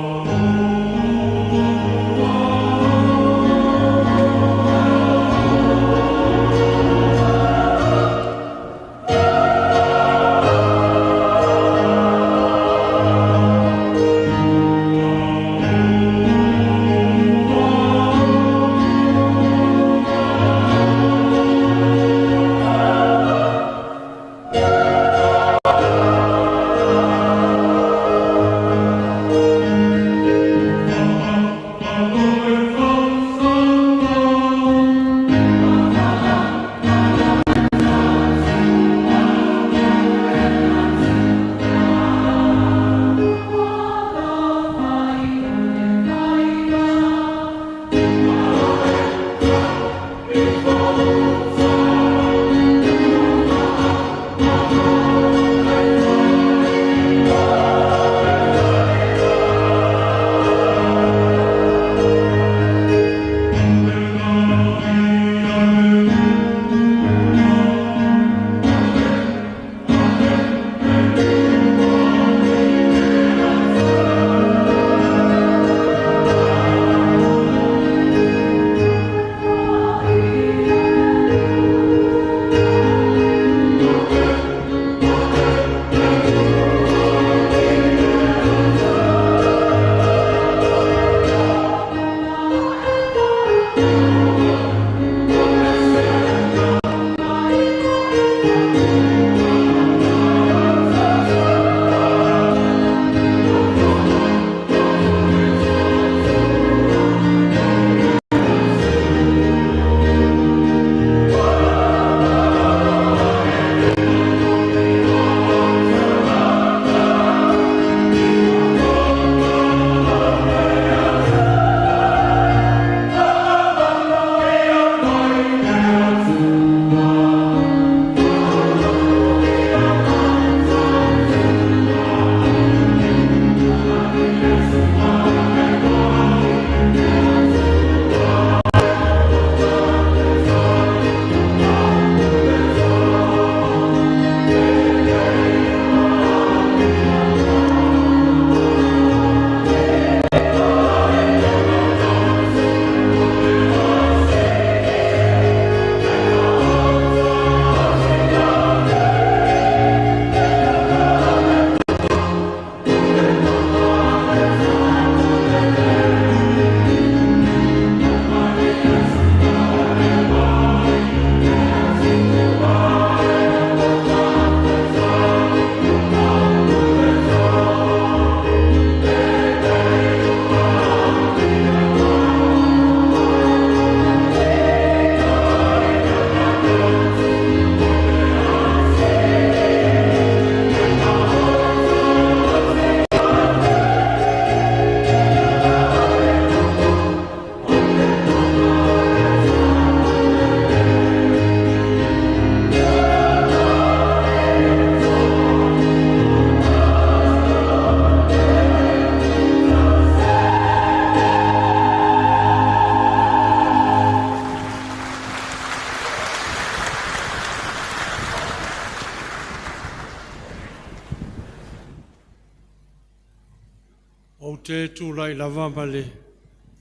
te tulai lava ma le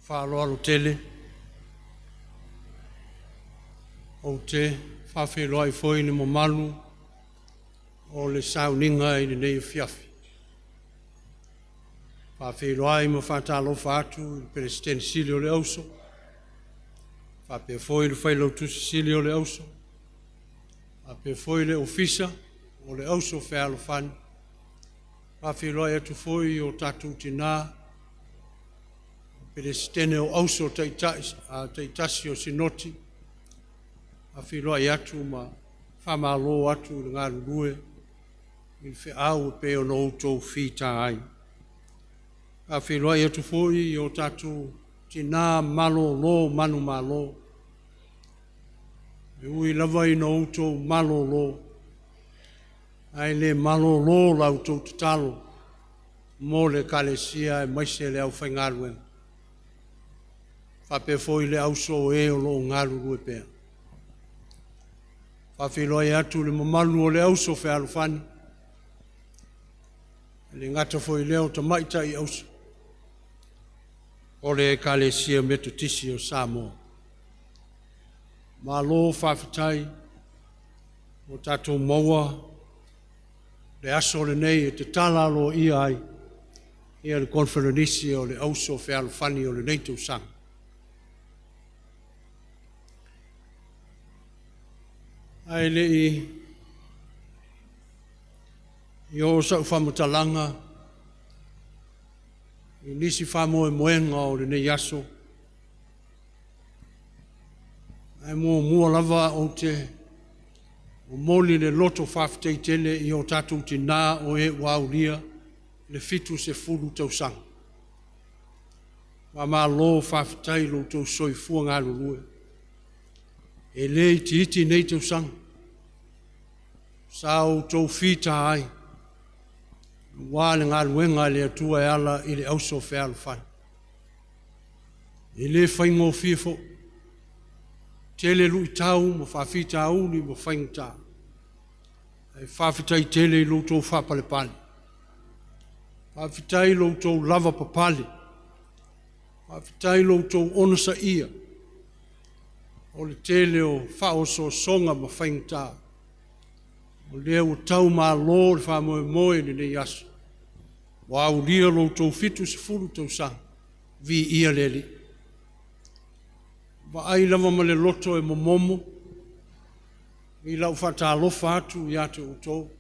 faaaloalo tele. Ou te faafeiloai foi i le mamalu o le sauniga i lenei afiafi. Faafeiloai ma faatalofa atu i le Peresetene Sili o le Auso, faapea foi le Failautusi Sili o le Auso, faapea foi le Ofisa o le Auso Fealofani, faafeiloai atu foi i o tatou tinā, Peresetene o Auso taitasi o Sinoti, faafeiloai atu ma faamalo atu i le galulue i le feau e pei ona outou fita ai. Faafeiloai atu foi i o tatou tinā malōlō manumalo. E ui lava ina outou malōlō, ae le malōlō la outou tatalo mo le Ekalesia aemaise le aufaigaluega. Faapea foi le auso o e o lo o galulue pea. Faafeiloai atu le mamalu o le auso fealofani, e le gata foi i lea o tamaitai auso o le Ekalesia Metotisi o Samoa. Malo faafetai ua tatou maua le aso lenei e tatala aloaia ai ia le koneferenisi o le auso fealofani o lenei tausaga. Ae le i oo sau faamatalaga i nisi faamoemoega o lenei aso, ae muamua lava ou te momoli le loto faafetai tele i o tatou tinā o e ua aulia le 70 tausaga. Faamalo faafetai i lo outou soifua galulue. E le itiiti nei tausaga, sa outou fita ai, aua le galuega a le Atua e ala i le auso fealofani. E le faigofie foi, tele luitau ma faafitauli ma faigata, ae faafetai tele i lo outou faapalepale. Faafetai i lo outou lavapapale. Faafetai i lo outou onosaia o le tele o faaosoosoga ma faigata, o lea ua taumalo le faamoemoe i lenei aso, ua aulia lo outou 70 tausaga, viia le Alii. Vaai lava ma le loto e momomo i lau faatalofa atu ia te outou.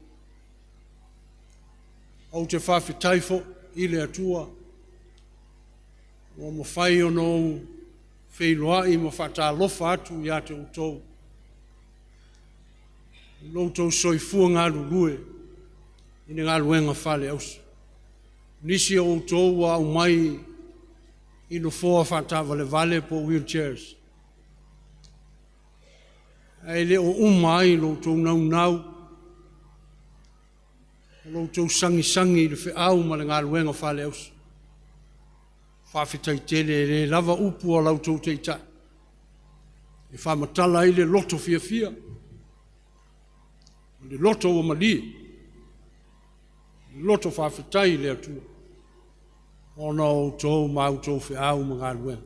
Ou te faafetai foi i le Atua ua mafai ona ou feiloai ma faatalofa atu ia te outou i lo outou soifua galulue i le galuega faale-auso. Nisi o outou ua aumai i nofoa faataavalevale po o wheelchairs, ae le o uma ai lo outou naunau, lo outou sagisagi i le feau ma le galuega faale-auso. Faafetai tele, e le lava upu a la outou taitai e faamatala ai le loto fiafia, le loto ua malie, le loto faafetai i le Atua, ona o outou ma outou feau ma galuega.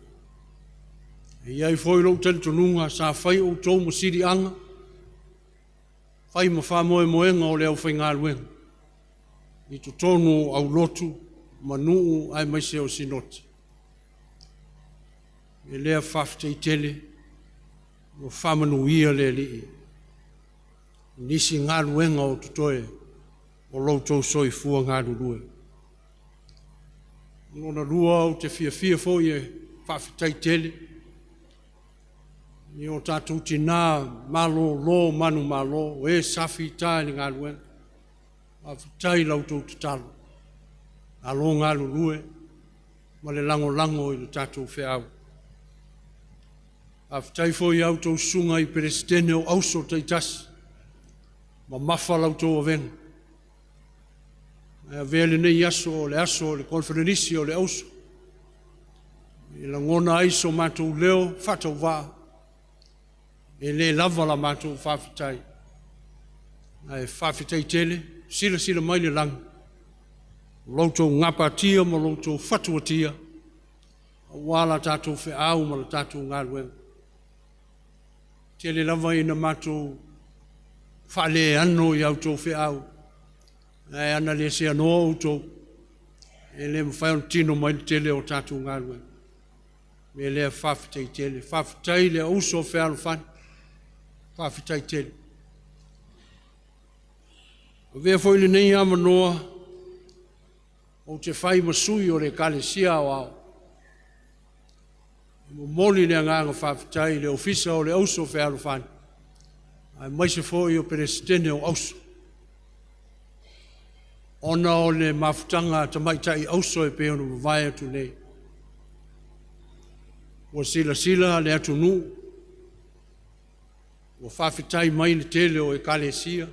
E i ai foi lou talitonuga sa fai outou ma siliaga, fai ma faamoemoega o le aufaigaluega i totonu o aulotu ma nuu aemaise o sinoti. E lea faafetai tele, ua faamanuia le Alii i nisi galuega o totoe o lo outou soifua galulue. Lona lua, ou te fiafia foi e faafetai tele i o tatou tinā malōlō manumalo, o e sa fita i le galuega. Faafetai i la outou tatalo, malo galulue ma le lagolago i le tatou feau. Faafetai foi i a outou susuga i Peresetene o Auso taitasi, mamafa la outou avega. Ae avea lenei aso o le aso o le koneferenisi o le auso, e lagona ai so matou leo faatauvaa, e le lava la matou faafetai, ae faafetai tele, silasila mai le lagi. Lo outou gapatia ma lo outou fatuatia, auā la tatou feau ma la tatou galuega. Tele lava ina matou faaleano i a outou feau, ae ana le seanoa outou, e le mafai ona tino mai le tele o tatou galuega. O le mea lea faafetai tele. Faafetai i le auso fealofani. Faafetai tele. Avea foi lenei avanoa ou te fai ma sui o le Ekalesia Aoao, e momoli le agaga faafetai i le Ofisa o le Auso Fealofani, aemaise foi o Peresetene o Auso, ona o le mafutaga a tamaitai auso e pei ona mavae atu nei. Ua silasila le atunuu, ua faafetai mai le tele o ekalesia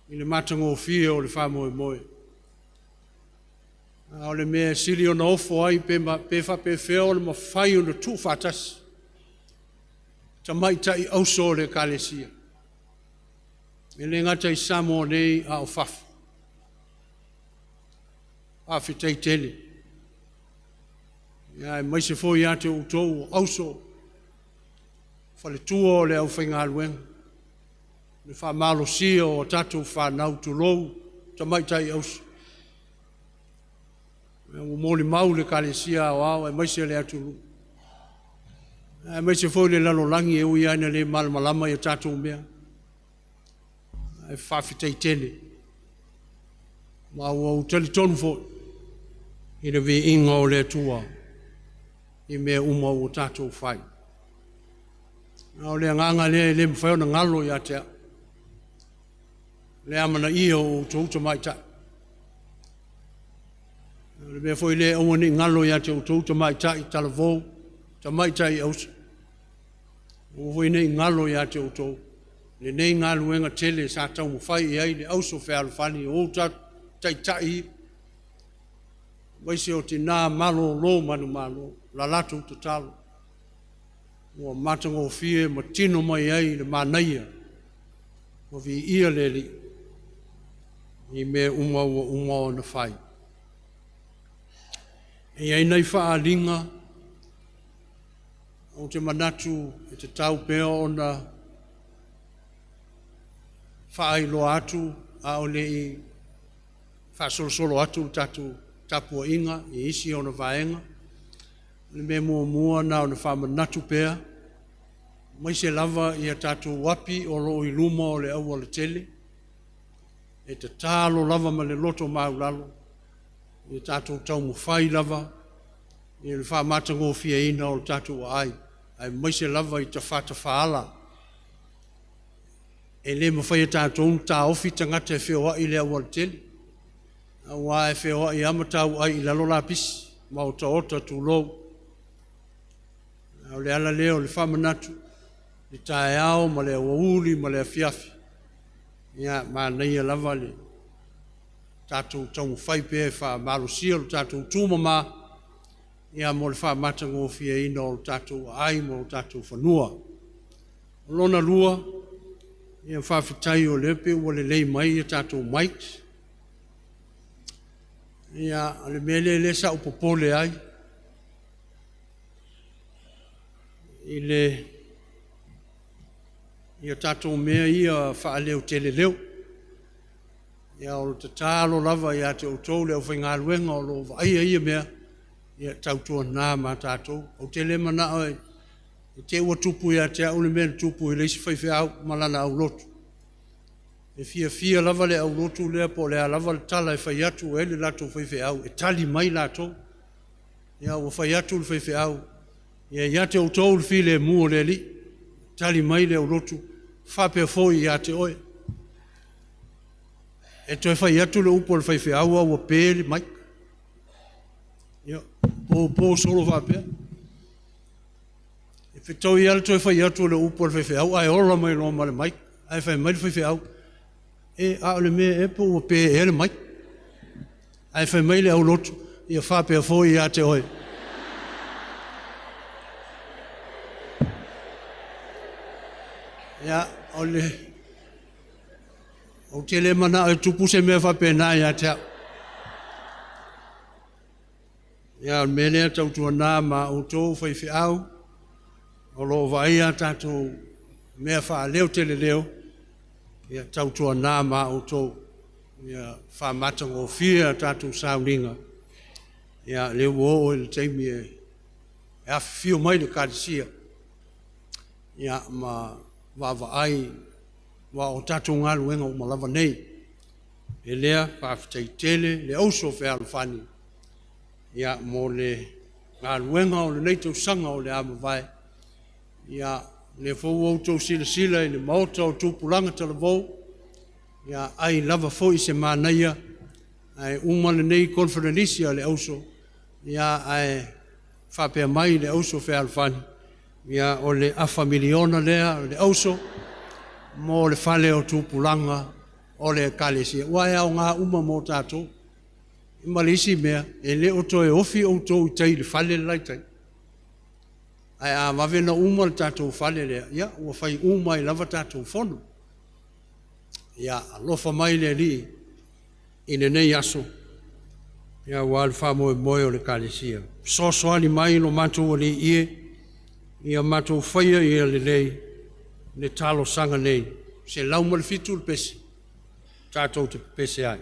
i le matagofie o le faamoemoe. A o le mea e sili ona ofo ai pe, pe faapefea ona mafai ona tuufaatasi tamaitai auso o le ekalesia. E le gata i Samoa nei a o fafo. Faafetai tele. Aemaise foi ia te outou o auso, faletua o le aufaigaluega, le faamalosia o tatou fanau, tulou tamaitai auso. Ua molimau le Ekalesia Aoao aemaise le atunuu, aemaise foi le lalolagi e ui lava ina le malamalama i a tatou mea, ae faafetai tele. Ma ua ou talitonu foi i le viiga o le Atua i mea uma ua tatou fai. A o le agaga lea e le mafai ona galo ia te au, le amanaia o outou tamaitai. O le mea foi lea aua ne i galo ia te outou tamaitai talavou, tamaitai auso, aua foi ne i galo ia te outou lenei galuega tele sa taumafai i ai le auso fealofani o taitai, aemaise o tina malolo manumalo, la latou tatalo ua matagofie ma tino mai ai le manaia ua viia le Alii i mea uma ua uma ona fai. E i ai nai faaaliga ou te manatu e tatau pea ona faailoa atu a o le i faasolosolo atu le tatou tapuaiga i isi ona vaega. O le mea muamua na ona faamanatu pea, aemaise lava ia tatou api o lo o i luma o le aualatele, e tatalo lava ma le loto maulalo, ia tatou taumafai lava i le faamatagofieina o le tatou aai, aemaise lava i tafatafaala. E le mafai e tatou ona taofi tagata e feoai i le aualatele, aua e feoai lava ma tauai i lalo lapisi ma otaota tulou. A o le ala lea o le faamanatu, le taeao ma le aoauli ma le afiafi, ia manaia lava le tatou taumafai pea e faamalosia lo tatou tumama, ia mo le faamatagofieina o lo tatou aai ma o tatou fanua. O lona lua, ia faafetai o lea pei ua lelei mai ia tatou mics. Ia, o le mea lea lea sa ou popole ai, i le ia tatou mea ia faaleo leo. Ia o le tatalo lava ia te outou le aufaigaluega o lo o vaaia ia mea, ia tautuana ma tatou. Ou te le manao e te ua tupu ia te au le mea na tupu i le isi faifeau ma lana aulotu. E fiafia lava le aulotu lea po o le a lava le tala e fai atu ai le latou faifeau, e tali mai latou. Ia ua fai atu le faifeau, ia ia te outou le filemu o le Alii, tali mai le aulotu, faapea foi ia te oe. E toe fai atu le upu a le faifeau a ua pe le mic. Ia, po solo faapea. E fetaui lava le toe fai atu o le upu a le faifeau ae ola mai loa ma le mic. Ae fai mai le faifeau, e a o le mea e po ua pe ea le mic. Ae fai mai le aulotu, ia faapea foi ia te oe. Ia, o le Ou te le manao e tupu se mea faapena ia te au. Ia, o le mea lea tautuana ma outou faifeau, o lo o vaaia a tatou mea faaleo teleleo, ia tautuana ma outou, ia faamatagofie a tatou sauniga, ia lea ua oo i le taimi e afifio mai le Ekalesia, ia ma vaavaai aua o tatou galuega uma lava nei. E lea faafetai tele le auso fealofani ia mo le galuega o lenei tausaga o le a mavae. Ia lea foi ua outou silasila i le maota o tupulaga talavou, ia ai lava foi se manaia ae uma lenei koneferenisi a le auso, ia ae faapea mai le auso fealofani, ia o le afa miliona lea o le auso mo le fale o tupulaga o le Ekalesia, aua e aoga uma mo tatou. Ma le isi mea, e le o toe ofi outou i tai i le fale le la e i tai. Ae a vave ona uma le tatou fale lea, ia ua fai uma ai lava tatou fono. Ia alofa mai le Alii i lenei aso, ia aua le faamoemoe o le Ekalesia. Fesoasoani mai lo matou Alii e, ia matou faia ia lelei le talosaga nei. 107 le pese, tatou te pepese ai.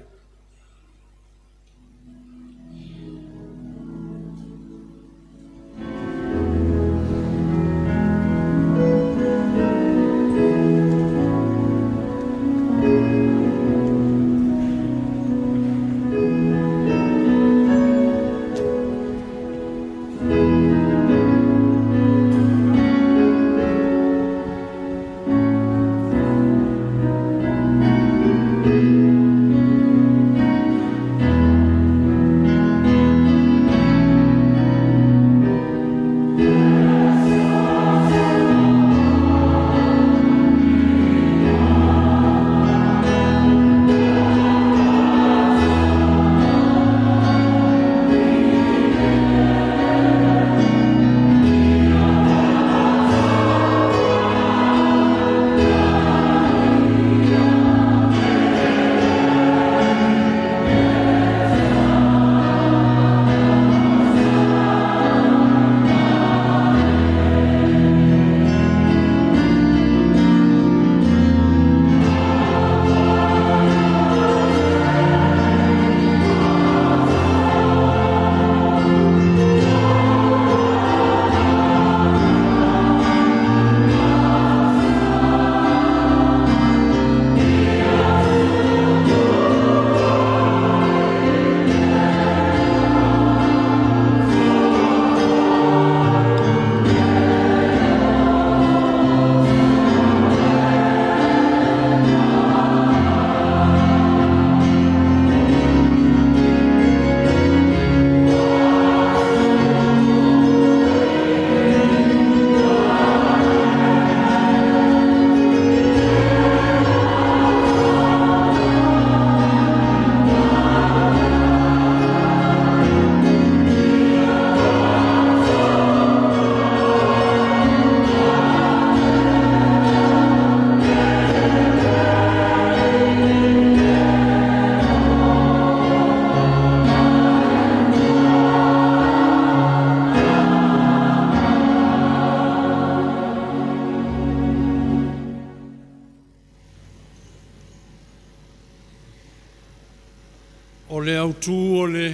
O le autū o le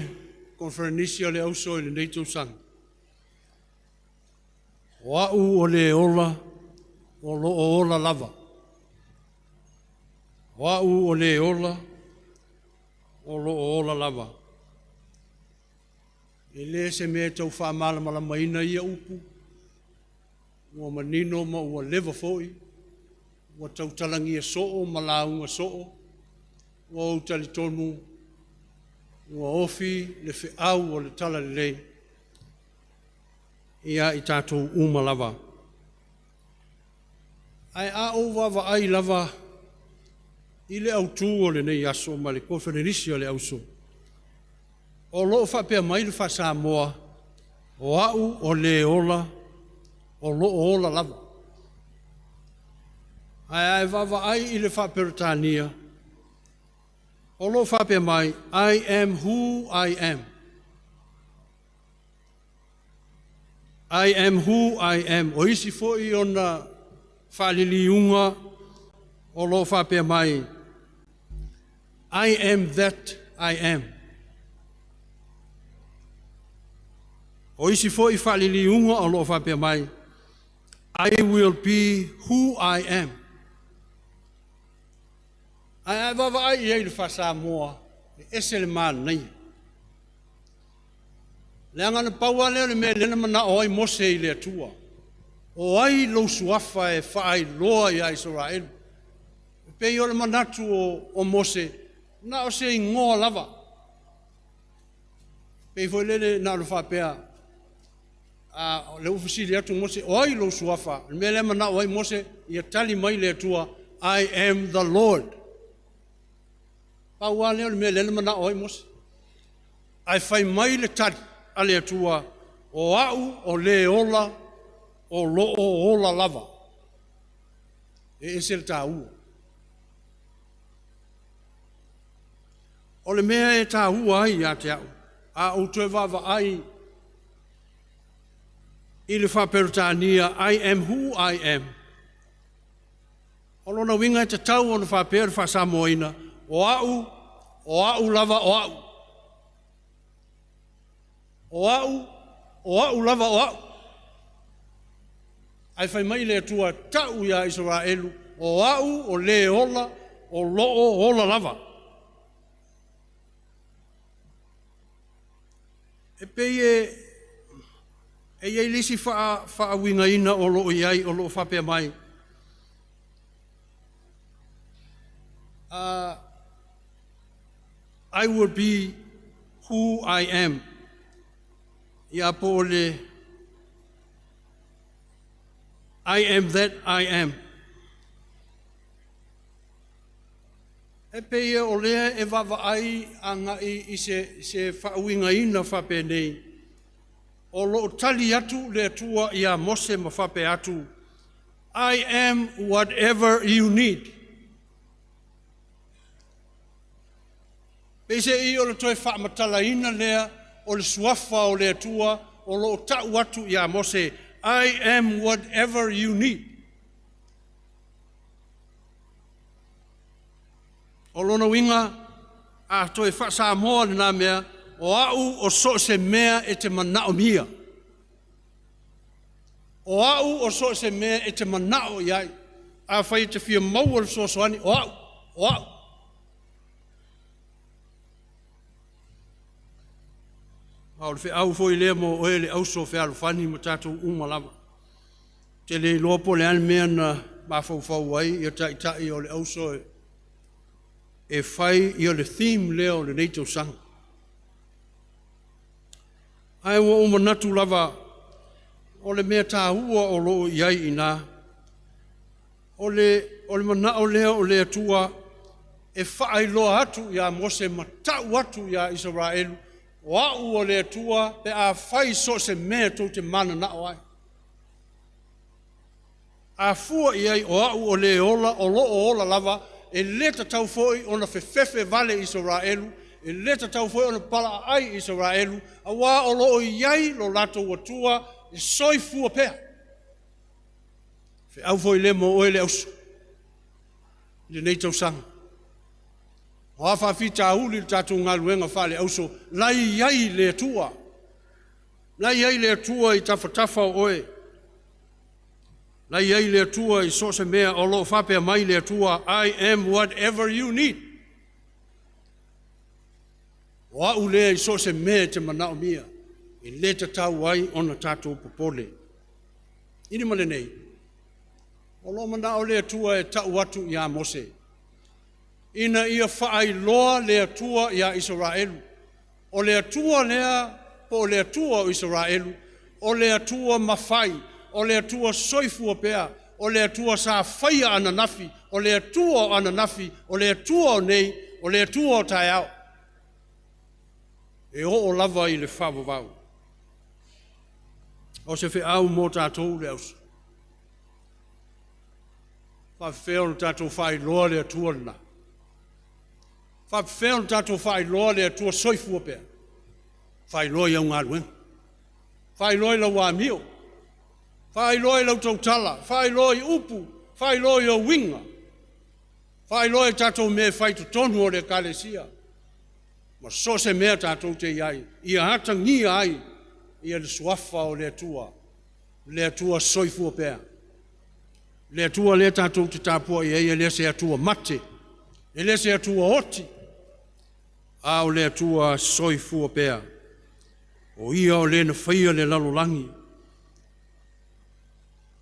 koneferenisi a le auso i lenei tausaga, o au o le ola, o lo o ola lava. O au o le ola, o lo o ola lava. E le se mea e tau faamalamalamaina ia upu, ua manino ma ua leva foi, ua tautalagia soo ma lauga soo, ua ou talitonu ua ofi le feau o le talalelei ia i tatou uma lava. Ae a ou vaavaai lava i le autū o lenei aso ma le koneferenisi a le auso, o lo o faapea mai le faa-Samoa, o au o le ola, o lo o ola lava. Ae a e vaavaai i le faa-Peretania, O loo faapea mai, I am who I am. I am who I am. O isi foi ona faaliliuga o loo faapea mai, I am that I am. O isi foi faaliliuga o loo faapea mai, I will be who I am. Ae a e vaavaai i ai i le faa-Samoa, e ese le manaia. Leaga na pau lava lea o le mea lea na manao ai Mose i le Atua, O ai lou suafa e faailoa iā Isaraelu? E pei o le manatu o Mose, na o se igoa lava. Pei foi lele na ona faapea, a, o lea ua fesili atu Mose, o ai lou suafa? O le mea lea e manao ai Mose, ia tali mai le Atua, I am the Lord. Pau lava lea o le mea lea na manao ai Mose. Ae fai mai le tali a le Atua, O au o le ola o loo ola lava. E ese le taua. O le mea e taua ai ia te au, a ou toe vaavaai i le faa-Peretania, I am who I am, o lona uiga e tatau ona faapea le faa-Samoaina, O au, o au lava o au. O au, o au lava o au. Ae fai mai le Atua, Tau iā Isaraelu, o au o le ola o loo ola lava. E pei e e i ai le isi faauigaina o loo i ai o loo faapea mai, I will be who I am. Ia po o le I am that I am. E pei o lea e vaavaai agai i se, se faauigaina faapenei, o lo o tali atu le Atua iā Mose ma faapea atu, I am whatever you need. Peiseai o le toe faamatalaina lea o le suafa o le Atua o lo o tau atu iā Mose, I am whatever you need. O lona uiga, a toe faa-Samoa lena mea, o au o so o se mea e te manaomia. O au o so o se mea e te manao i ai. Afai e te fia maua le fesoasoani, o au, o au. A o le feau foi lea mo oe le auso fealofani ma tatou uma lava. Ou te le iloa po o le a le mea na mafaufau ai ia taitai o le auso e fai ia le theme lea o lenei tausaga. Ae ua ou manatu lava o le mea taua o lo o i ai i ina, o le, o le manao lea o le Atua e faailoa atu iā Mose ma tau atu iā Isaraelu, o au o le Atua pe a fai so o se mea tou te mananao ai. A fua i ai o au o le ola o lo o ola lava, e le tatau foi ona fefefe vale Isaraelu, e le tatau foi ona palaaai Isaraelu, auā o lo o i ai lo latou Atua e soifua pea. Feau foi lea mo oe le auso i lenei tausaga. O a faafitauli i le tatou galuega faale-auso, la e i ai le Atua. La e i ai le Atua i tafatafa o oe. La e i ai le Atua i so o se mea o lo o faapea mai le Atua, I am whatever you need. O au lea i so o se mea e te manaomia, e le tatau ai ona tatou popole. I le ma lenei, o lo o manao le Atua e tau atu iā Mose, ina ia faailoa le Atua iā Isaraelu, o le Atua lea po o le Atua o Isaraelu, o le Atua mafai, o le Atua soifua pea, o le Atua sa faia ananafi, o le Atua o ananafi, o le Atua o nei, o le Atua o taeao. E oo lava i le faavavau. O se feau mo tatou le auso. Faafefea ona tatou faailoa le Atua lena. Faapefea ona tatou faailoa le Atua soifua pea? Faailoa i au galuega. Faailoa i lau amio. Faailoa i lau tautala. Faailoa i upu. Faailoa i ou uiga. Faailoa i tatou mea e fai i totonu o le Ekalesia. Ma so o se mea tatou te i ai, ia atagia ai ia le suafa o le Atua, le Atua soifua pea. Le Atua lea tatou te tapuai ai, e le o se Atua mate, e le o se Atua oti, a o le Atua soifua pea. O ia o le na faia le lalolagi.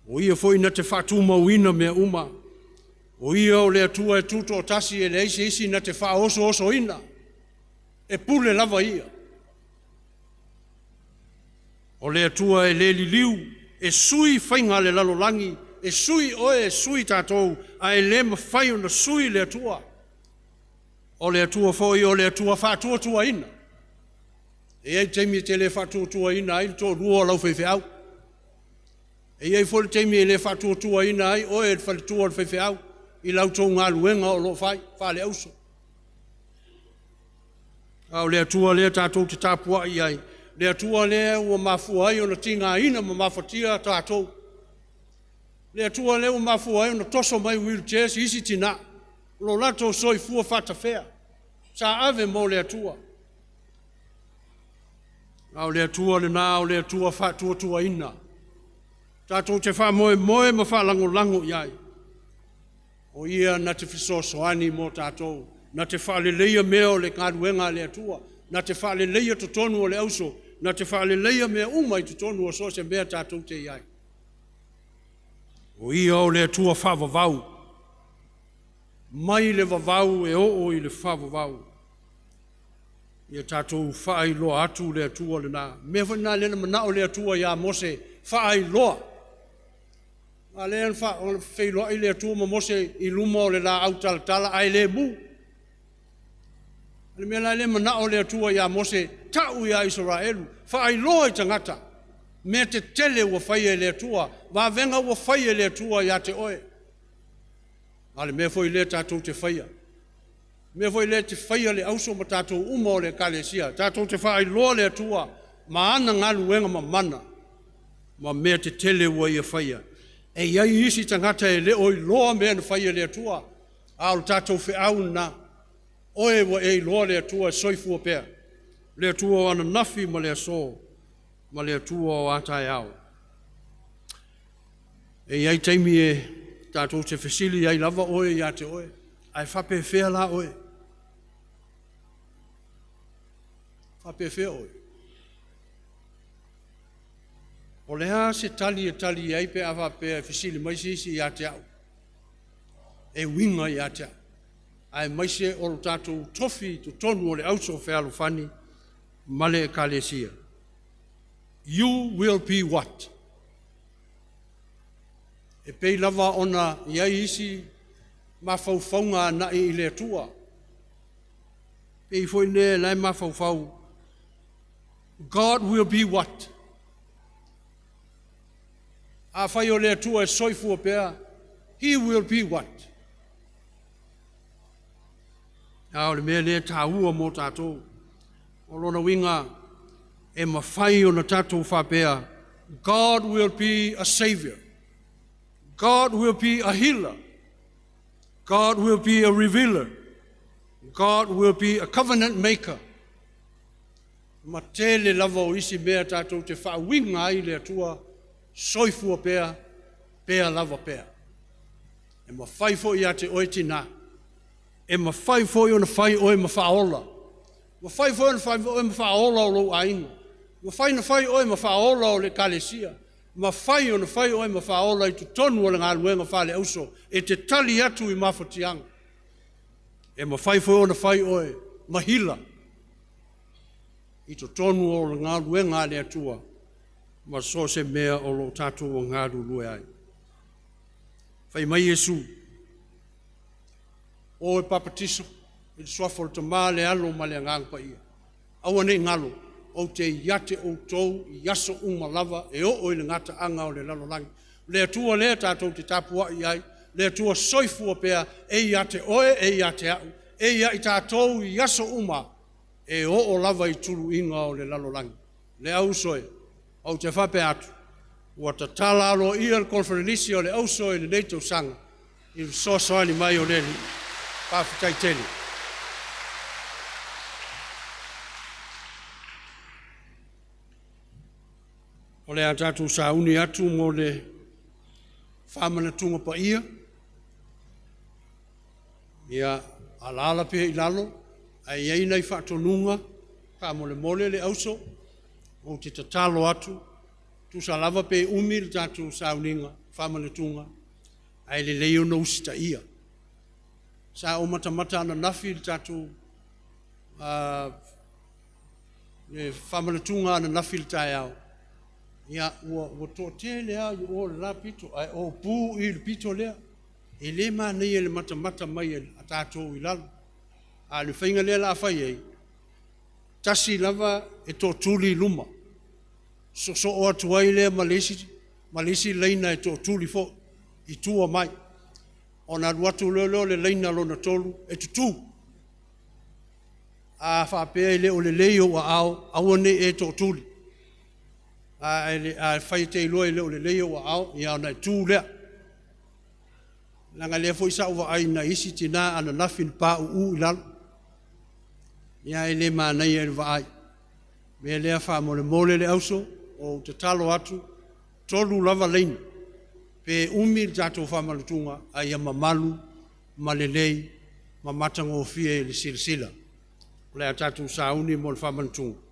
O ia foi na te faatumauina mea uma. O ia o le Atua e tutoatasi e leai se isi na te faaosoosoina. E pule lava ia. O le Atua e le liliu, e sui faiga a le lalolagi, e sui oe, e sui tatou, ae le mafai ona sui le Atua. O le Atua foi o le Atua faatuatuaina. E i ai taimi e te le faatuatuaina ai le toalua o lau faifeau. E i ai foi le taimi e le faatuatuaina ai oe e le faletua o le faifeau i la outou galuega o lo o fai faale-auso. A o le Atua lea tatou te tapuai i ai, le Atua lea ua mafua ai ona tigaina ma mafatia tatou. Le Atua lea ua mafua ai ona toso mai wheelchair si isi tinā, lo latou soifua faatafea, sa ave mo le Atua. A o le Atua lena, o le Atua faatuatuaina. Tatou te faamoemoe ma faalagolago i ai. O ia na te fesoasoani mo tatou, na te faaleleia mea o le galuega a le Atua, na te faaleleia totonu o le auso, na te faaleleia mea uma i totonu o so o se mea tatou te i ai. O ia o le Atua faavavau, mai le vavau e oo i le faavavau. Ia tatou faailoa atu le Atua lena. Mea foi lena lea na manao le Atua ia Mose, faailoa. A lea na feiloai le Atua ma Mose i luma o le laau talatala ae le mu. O le mea la lea manao le Atua ia Mose, tau ia Isaraelu, faailoa i tagata, mea tetele ua faia e le Atua, vavega ua faia e le Atua ia te oe. A le mea foi lea tatou te faia. Mea foi lea te faia le auso ma tatou uma o le Ekalesia, tatou te faailoa le Atua ma ana galuega mamana ma mea tetele ua ia faia. E i ai isi tagata e le o iloa mea na faia e le Atua, a o le tatou feau lena. Oe ua e iloa le Atua e soifua pea, le Atua o ananafi ma le aso, ma le Atua o a taeao. E i ai taimi e tatou te fesili ai lava oe ia te oe, ae faapefea la oe? Faapefea oe? O le a se tali e tali ai pe a faapea e fesili mai se isi ia te au, e uiga ia te au, aemaise o lo tatou tofi i totonu o le auso fealofani ma le Ekalesia. You will be what? E pei lava ona i ai isi mafaufauga agai i le Atua. Pei foi lea la e mafaufau, God will be what? A fai o le Atua e soifua pea, He will be what? A o le mea lea taua mo tatou. O lona uiga e mafai ona tatou faapea, God will be a savior. God will be a healer. God will be a revealer. God will be a covenant maker. Ma tele lava o isi mea tatou te faauiga ai le Atua, soifua pea, pea lava pea. E mafai foi ia te oe tinā. E mafai foi ona fai oe ma faaola. Mafai foi ona fai oe ma faaola o lou aiga. Mafai ona fai oe ma faaola o le Ekalesia. Mafai ona fai oe ma faaola i totonu o le galuega faale-auso e te tali atu i mafatiaga. E mafai foi ona fai oe ma hila i totonu o le galuega a le Atua ma so o se mea o lo o tatou galulue ai. Fai mai Iesu, o e papatiso i le suafa o le Tama, le Alo ma le Agaga Paia. Aua nei galo, ou te ia te outou i aso uma lava e oo i le gataaga o le lalolagi. Le Atua lea tatou te tapuai ai, le Atua soifua pea, e ia te oe, e ia te au, e ia i tātou i aso uma e oo lava i tuluiga o le lalolagi. Le auso e, ou te faapea atu, ua tatala aloaia le koneferenisi o le auso i lenei tausaga i le fesoasoani mai o le Alii. Faafetai tele. O le a tatou sauni atu mo le faamanatuga paia. Ia, alaala pea i lalo, ae i ai nai faatonuga, faamolemole le auso, ou te tatalo atu, tusa lava pe umi le tatou sauniga, faamanatuga, ae lelei ona usitaia. Sa ou matamata ananafi i le tatou le faamanatuga ananafi i le taeao, ia, ua toatele lava i o i le la pito, ae opu i le pito lea. E le manaia i le matamata mai a tatou i lalo. A o le faiga lea o le a fai ai, tasi lava e tootuli i luma, soosoo atu ai lea ma le isi laina e tootuli foi i tua mai. Ona alu atu loa lea o le laina lona tolu e tutu. A faapea e le o lelei ou aao, aua ne i e tootuli. A fai e te iloa e le o lelei ou aao, ia ona e tu lea. Leaga lea foi sa ou vaai i nai isi tina ananafi na pauu i lalo. Ia e le manaia i le vaai. O le mea lea faamolemole le auso, ou tatalo atu, 3 lava laina, pe umi le tatou faamanatuga, a ia mamalu ma lelei ma matagofie i le silasila. O le a tatou sauni mo le faamanatuga.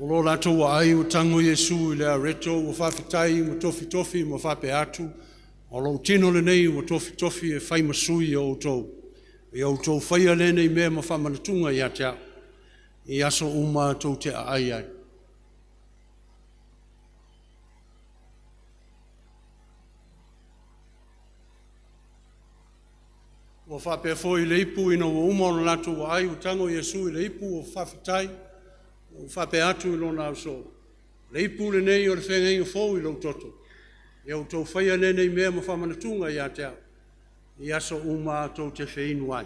O lo latou aai ua tago Iesu i le areto ua faafetai ma tofitofi ma faapea atu, o lou tino lenei ua tofitofi e fai ma sui o outou. Ia outou faia lenei mea ma faamanatuga ia te au, i aso uma tou te aai ai. Ua faapea foi le ipu ina ua uma ona latou aai, ua tago Iesu i le ipu ua faafetai, ua faapea atu i lona ausoo, le ipu lenei o le feagaiga fou i lou toto. Ia outou faia lenei mea ma faamanatuga ia te au, i aso uma tou te feinu ai.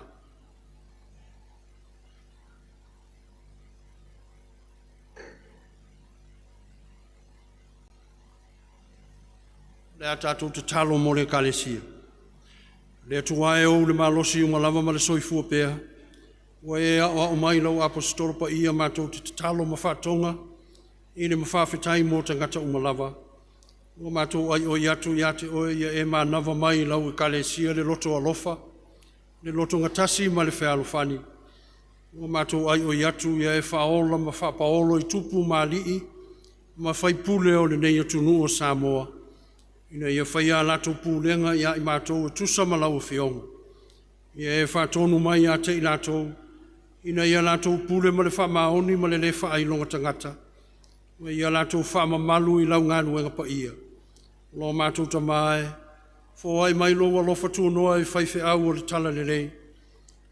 O le a tatou tatalo mo le Ekalesia. Le Atua e ou le malosi uma lava ma le soifua pea, ua e aoao mai lau aposetolo paia matou te tatalo ma faatoga i le mafaafetai mo tagata uma lava. Ua matou aioi atu ia te oe ia e manava mai i lau Ekalesia le loto alofa, le loto gatasi ma le fealofani. Ua matou aioi atu ia e faaola ma faapaolo i tupu ma alii ma faipule o lenei atunuu o Samoa, ina ia faia a latou pulega ia i matou e tusa ma lau Afioga. Ia e faatonu mai ia te i latou, ina ia latou pule ma le faamaoni ma le le faailoga tagata, ma ia latou faamamalu i lau galuega paia. Lo matou Tama e, foai mai lou alofa tunoa i faifeau o le talalelei,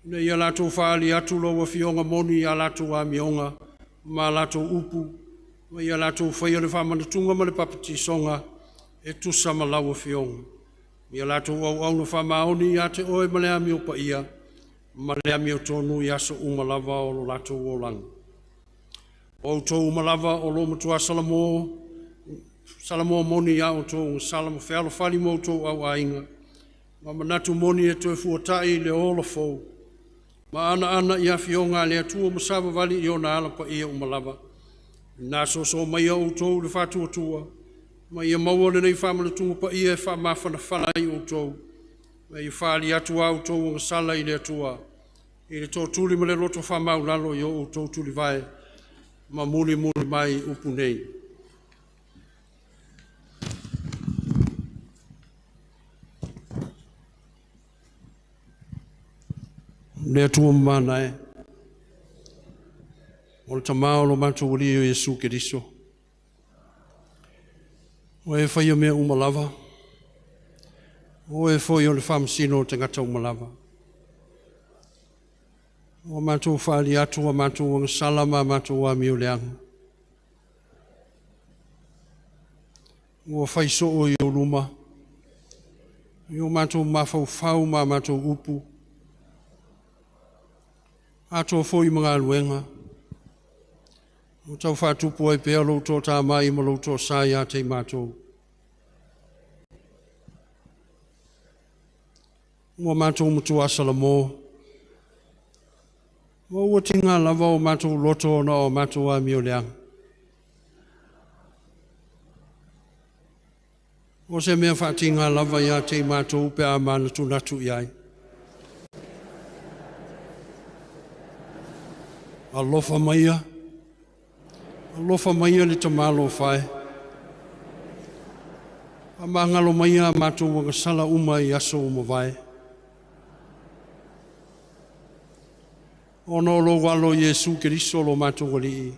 ina ia latou faaali atu lau Afioga moni ia latou amioga ma latou upu, ma ia latou faia le faamanatuga ma le papatisoga e tusa ma lau Afioga. Ia latou auauna faamaoni ia te oe ma le amio paia, ma le amio tonu i aso uma lava o lo latou olaga. O outou uma lava o lo matua Salamo moni ia outou sala ma fealofani ma outou auaiga, ma manatu moni e toe fuatai i le ola fou, ma anaana i afioga a le Atua ma savavali i ona ala paia uma lava. Na soso mai a outou le faatuatua, ma ia maua lenei faamanatuga paia e faamafanafana ai outou, ma ia faali atu a outou agasala i le Atua, i le tootuli ma le loto faamaulalo i o outou tulivae. Ma muli muli mai upu nei. Le Atua mamana e, o le tamā o lo matou Alii o Iesu Keriso. O e faia mea uma lava, o e foi o le faamasino o tagata uma lava. O matou faali atu, o matou agasala ma matou amioleaga. Ua fai soo i ou luma, i o matou mafaufau ma matou upu, atoa foi ma galuega, o tau faatupu ai pea lou toatamai ma lou toasa ia te i matou. Ua matou matua salamo, ua ua tiga lava o matou loto ona o matou amioleaga. O se mea faatiga lava ia te i matou pe a manatunatu i ai. Alofa maia, alofa maia le tamalo whae. A mangalo maia a matou agasala uma i aso uma vai. Ona o lou alo Iesu Keriso lo matou Alii.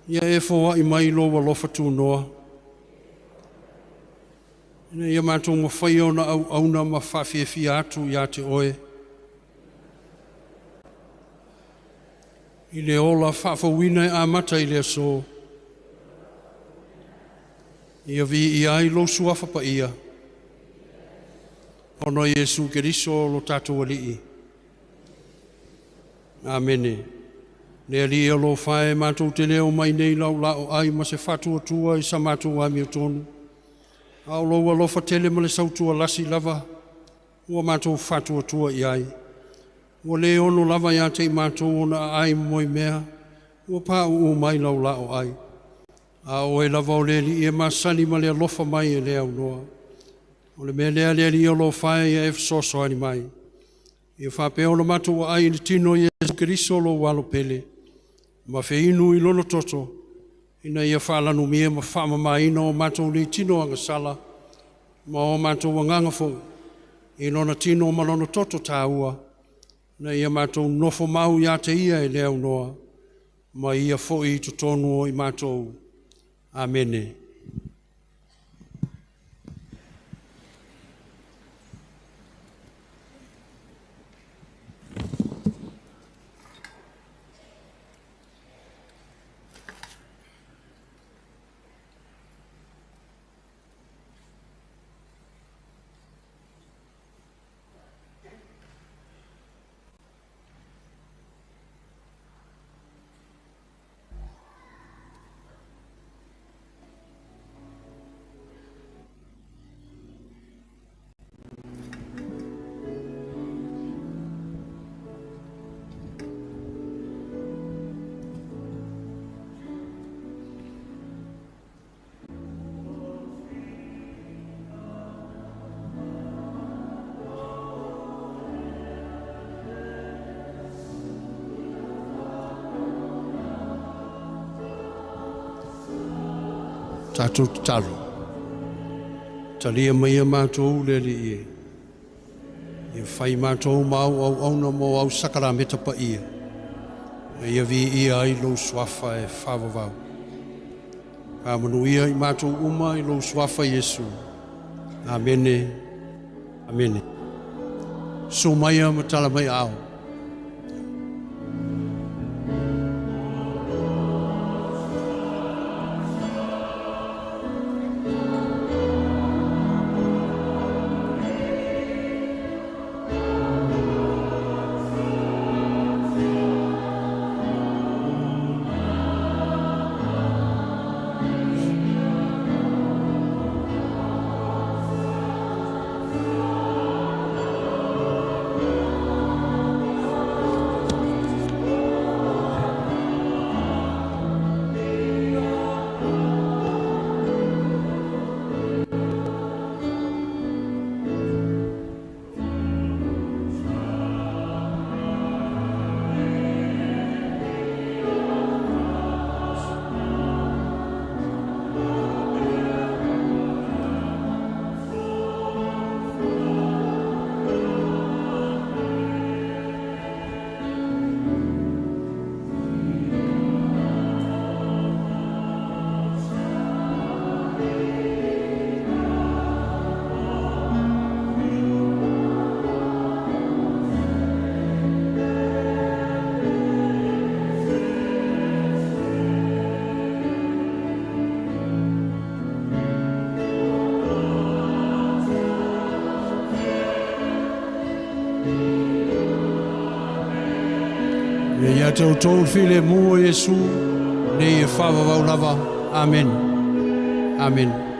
Ia e foai mai lou alofa tunoa. Ina ia matou mafai ona auauna ma faafiafia atu ia te oe. I le ola faafouina e amata i le aso. Ia viia ai lou suafa paia. Ona o Iesu Keriso lo tatou Alii. Amene. Le Alii o lo whae matou te leo mai nei lau lao ai ma se faatuatua i sa matou amiotonu. A o lou alofa tele ma le sautua lasi lava, ua matou faatuatua i ai. Ua le ono lava ia te i matou ona aai moe mea, ua pāuu mai lau lao ai. A o e lava o le Alii e masani ma le alofa mai e le aunoa. O le mea lea le Alii o lo whae ia e fesoasoani mai. Ia faapea ona matou aai i le tino Iesu Keriso lou alo pele. Ma feinu i lona toto, ina ia faalanumia ma faamamaina o matou le tino agasala, ma o matou agaga foi, i lona tino ma lona toto tāua, na ia matou nofo mau ia te ia e le aunoa, ma ia foi i totonu o i matou. Amene. Tātou tatalo. Talia mai a mātou le Alii e. Ia whai mātou mau au auna mō au sakarameta pa ia. Ia vi ia ai lou suafa e whawawau. Ka manu ia i mātou uma i lou suafa Iesu. Amene. Amene. Su mai a matala mai ao. Ia ia te outou le filemu o Iesu, nei e faavavau lava. Amene. Amene.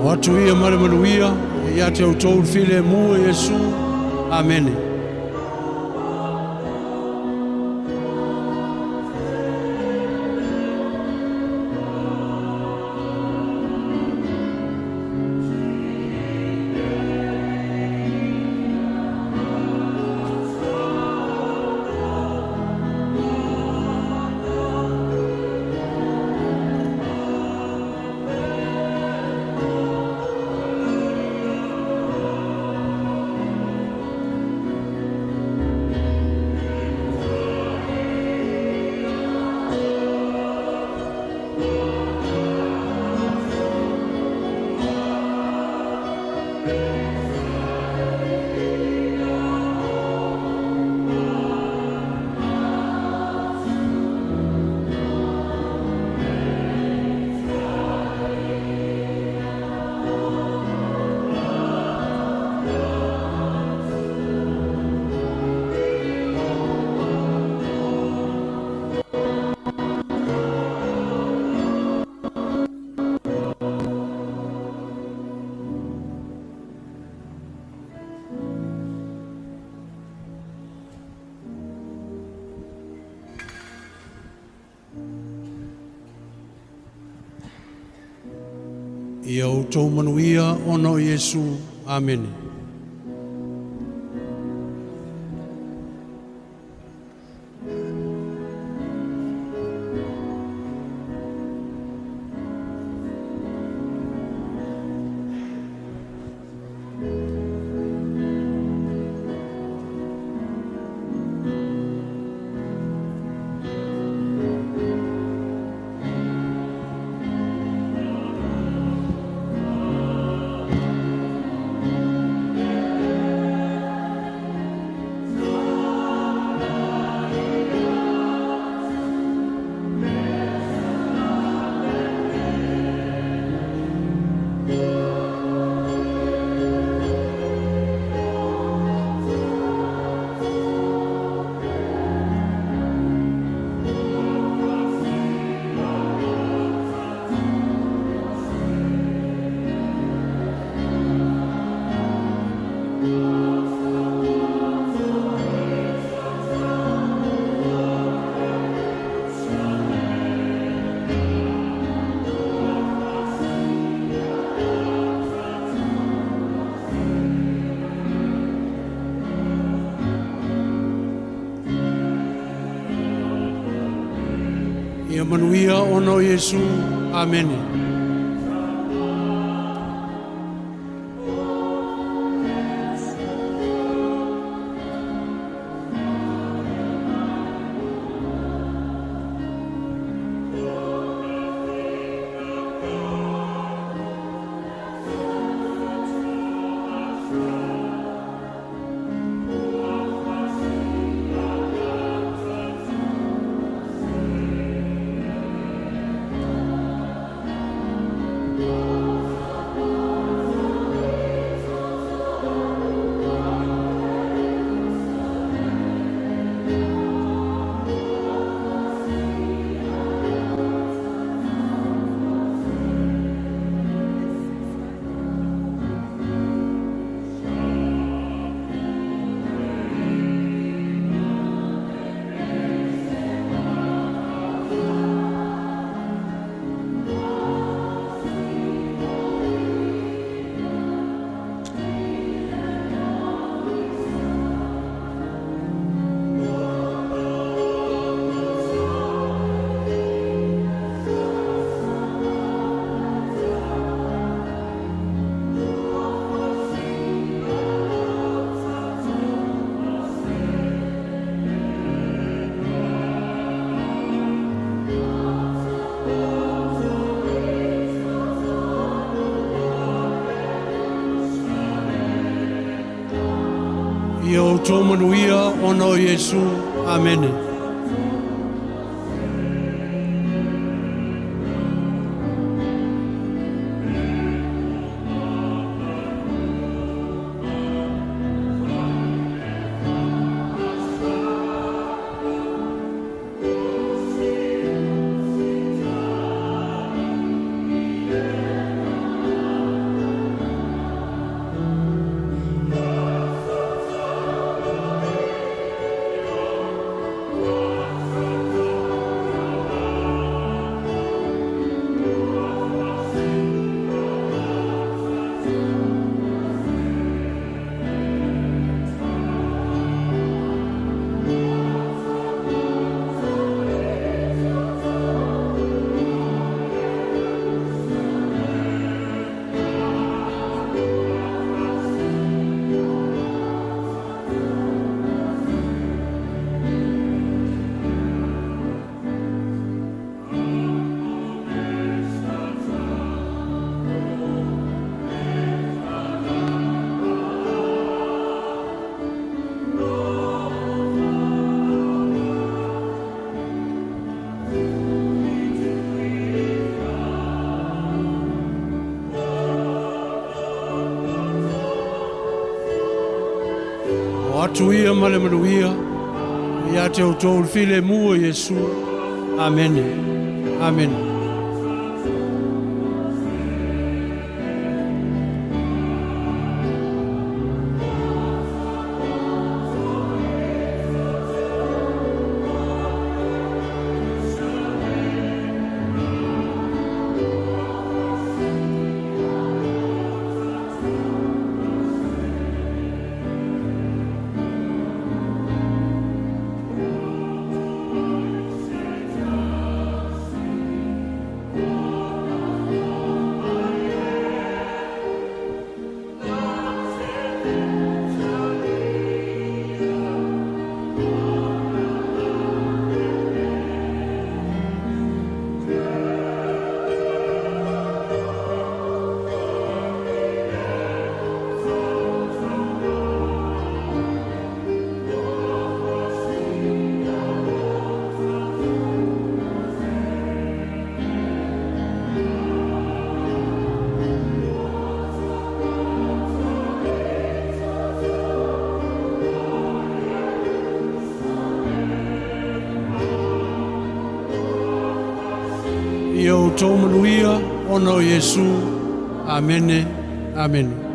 O atu ia ma le manuia, e ia te outou le filemu o Iesu. Amene. Ia outou manuia ona o Iesu. Amene. Ia manuia ona o Iesu. Amene. Ia o tō manuia ona o Iesu. Amene. O atu ia ma le manuia, ia te o tō file mua Iesu. Amene. Amene. Ia o tō manuia ona o Iesu. Amene. Amene.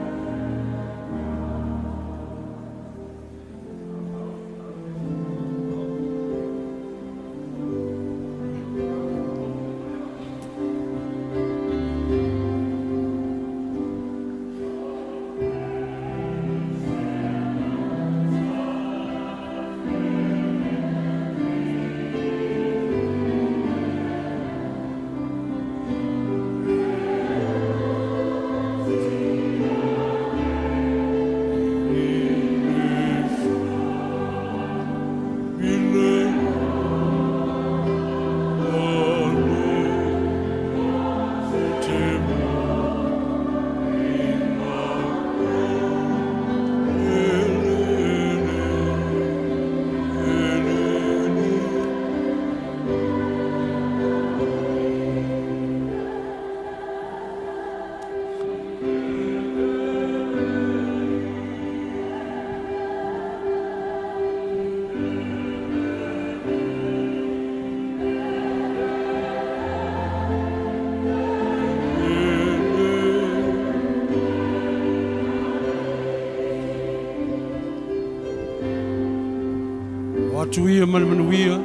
Atu ia ma le manuia,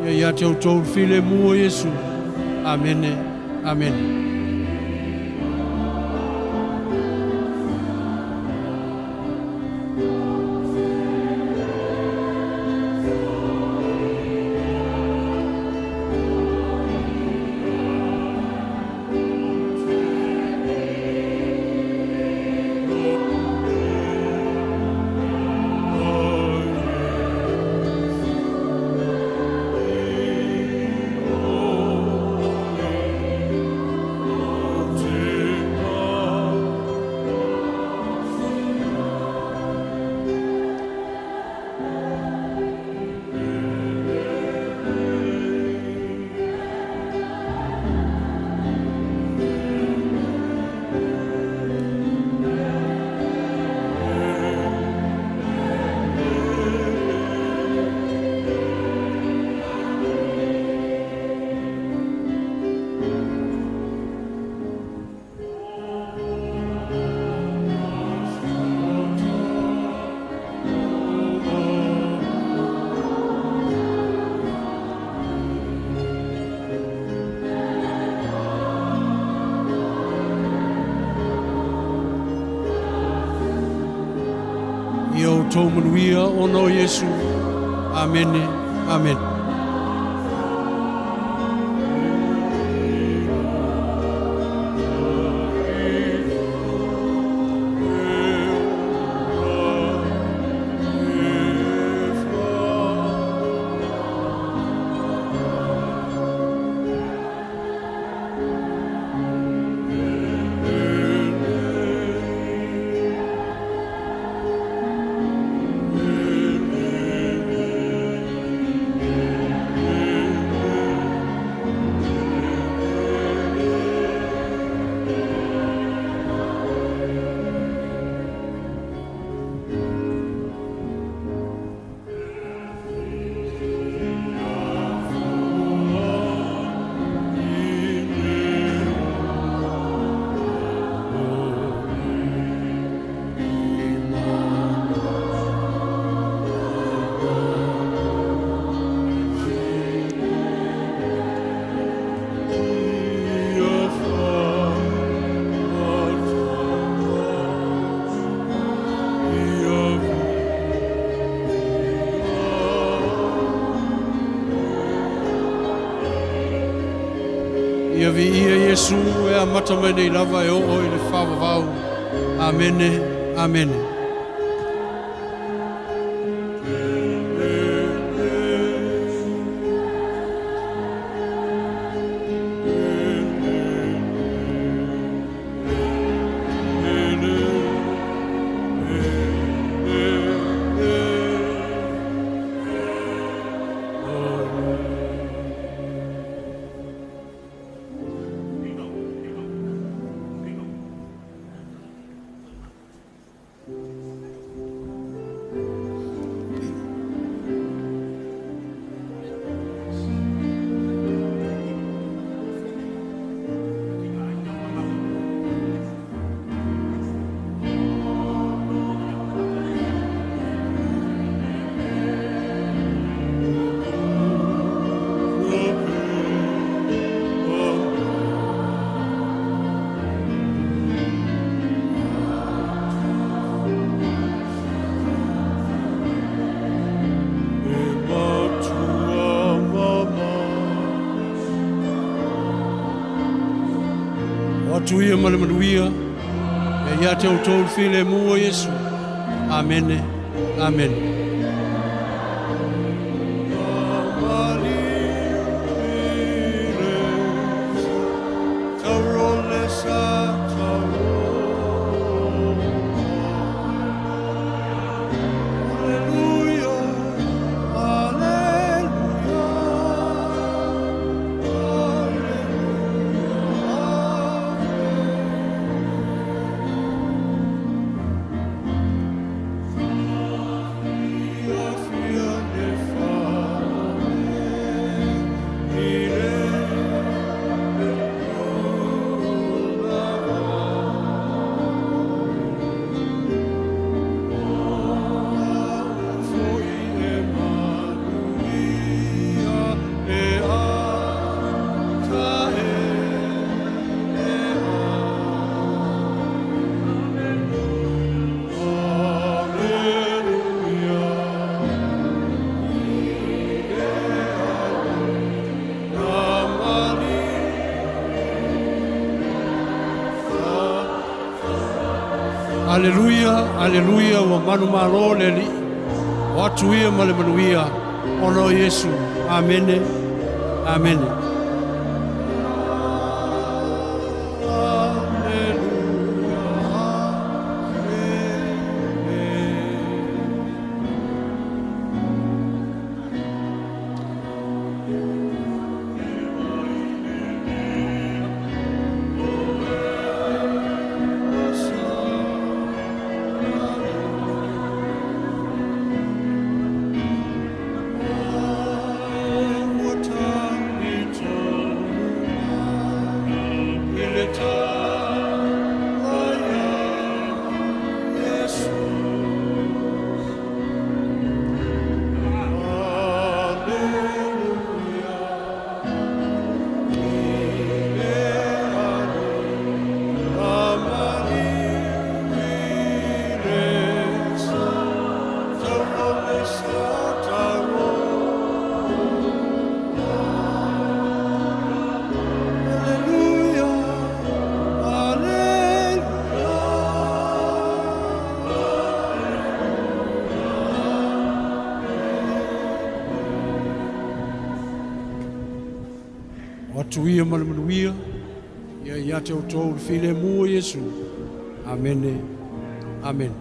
ia ia te outou le filemu o Iesu. Amene, amene. Ia outou manuia ona o Iesu. Amene, amene. Ia viia Iesu e amata mai nei lava e oo i le faavavau. Amene, amene. Atu ia ma le manuia, e ia te outou le filemu o Iesu. Amene, amene. Hallelujah. Aleluia, aleluia, ua manumalo le Alii, o atu ia ma le manuia, ona o Iesu. Amene, amene. Atu ia ma le manuia, ia ia te outou le filemu o Iesu. Amene, amene.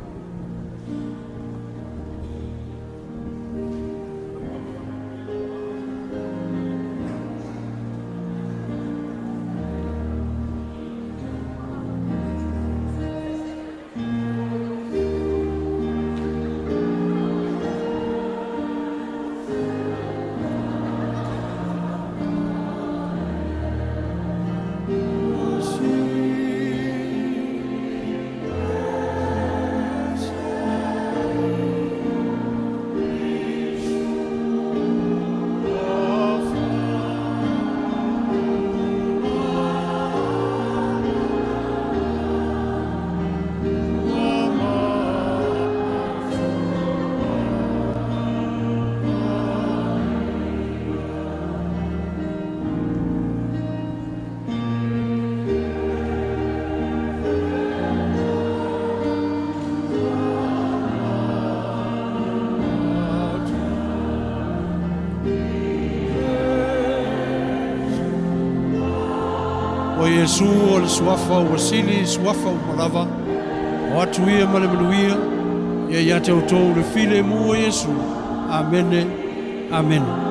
O Iesu o le suafa ua sili suafa uma lava, o atu ia ma le manuia, ia ia te outou le filemu o Iesu. Amene, amene.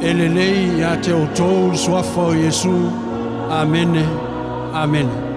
E lelei ia te outou le suafa o Iesu. Amene, amene.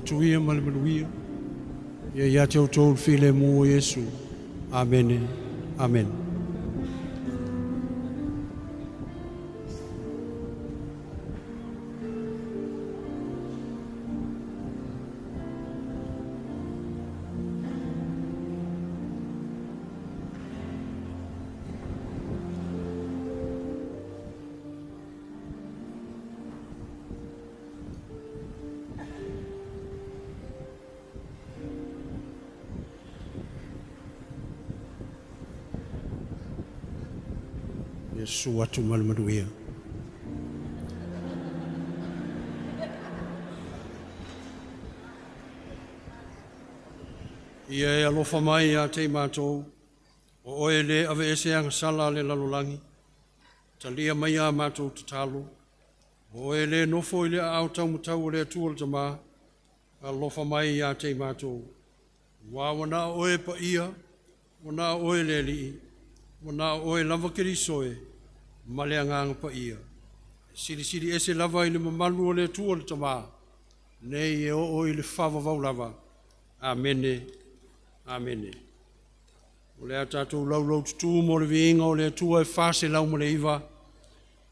atu ia ma le manuia. Ia ia te outou le filemu o Iesu. Amene. Amene. Iesu atu ma le manuia. Ia e alofa mai ia te i mātou, o oe le ave ese agasala le lalolagi, talia mai a mātou tatalo, o oe le nofo i le aao taumatau o le Atua le Tamā, alofa mai ia te i mātou. Ua wana oe pa ia, wana oe le alii, wana oe lava Keriso e, ma le anganga pa ia. Silisili ese lava i le mamalu o le Atua le Tamā, nei e oo i le whawawau lava. Amene. Amene. O le a tātou laulau tutu mo le viinga o le Atua e 409,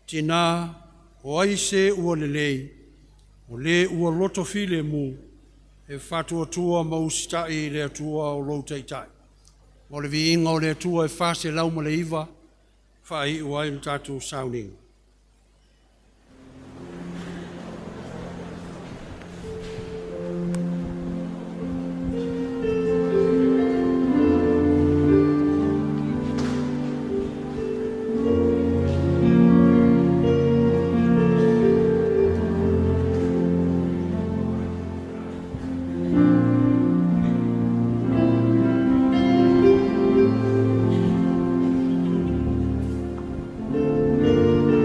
tina o ai se ua lelei, o le ua loto file mu, e whatuatua ma usitai i le Atua o lou taitai. O le viinga o le Atua e 409, whaai ua ai le tātou sauninga. Thank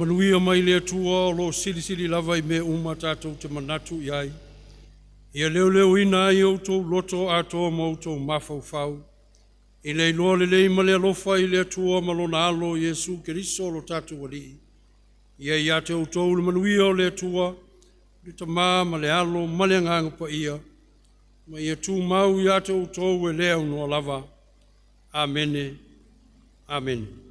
manuia mai le Atua o lo silisili lava i mea uma tatou te manatu i ai. Ia leoleoina ai outou loto atoa ma outou mafaufau. I le iloa lelei ma le alofa i le Atua ma lona alo Iesu Keriso lo tatou Alii. Ia ia te outou le manuia o le Atua, le Tamā ma le Alo ma le Agaga Paia, ma ia tumau ia te outou e le aunoa lava. Amene. Amene.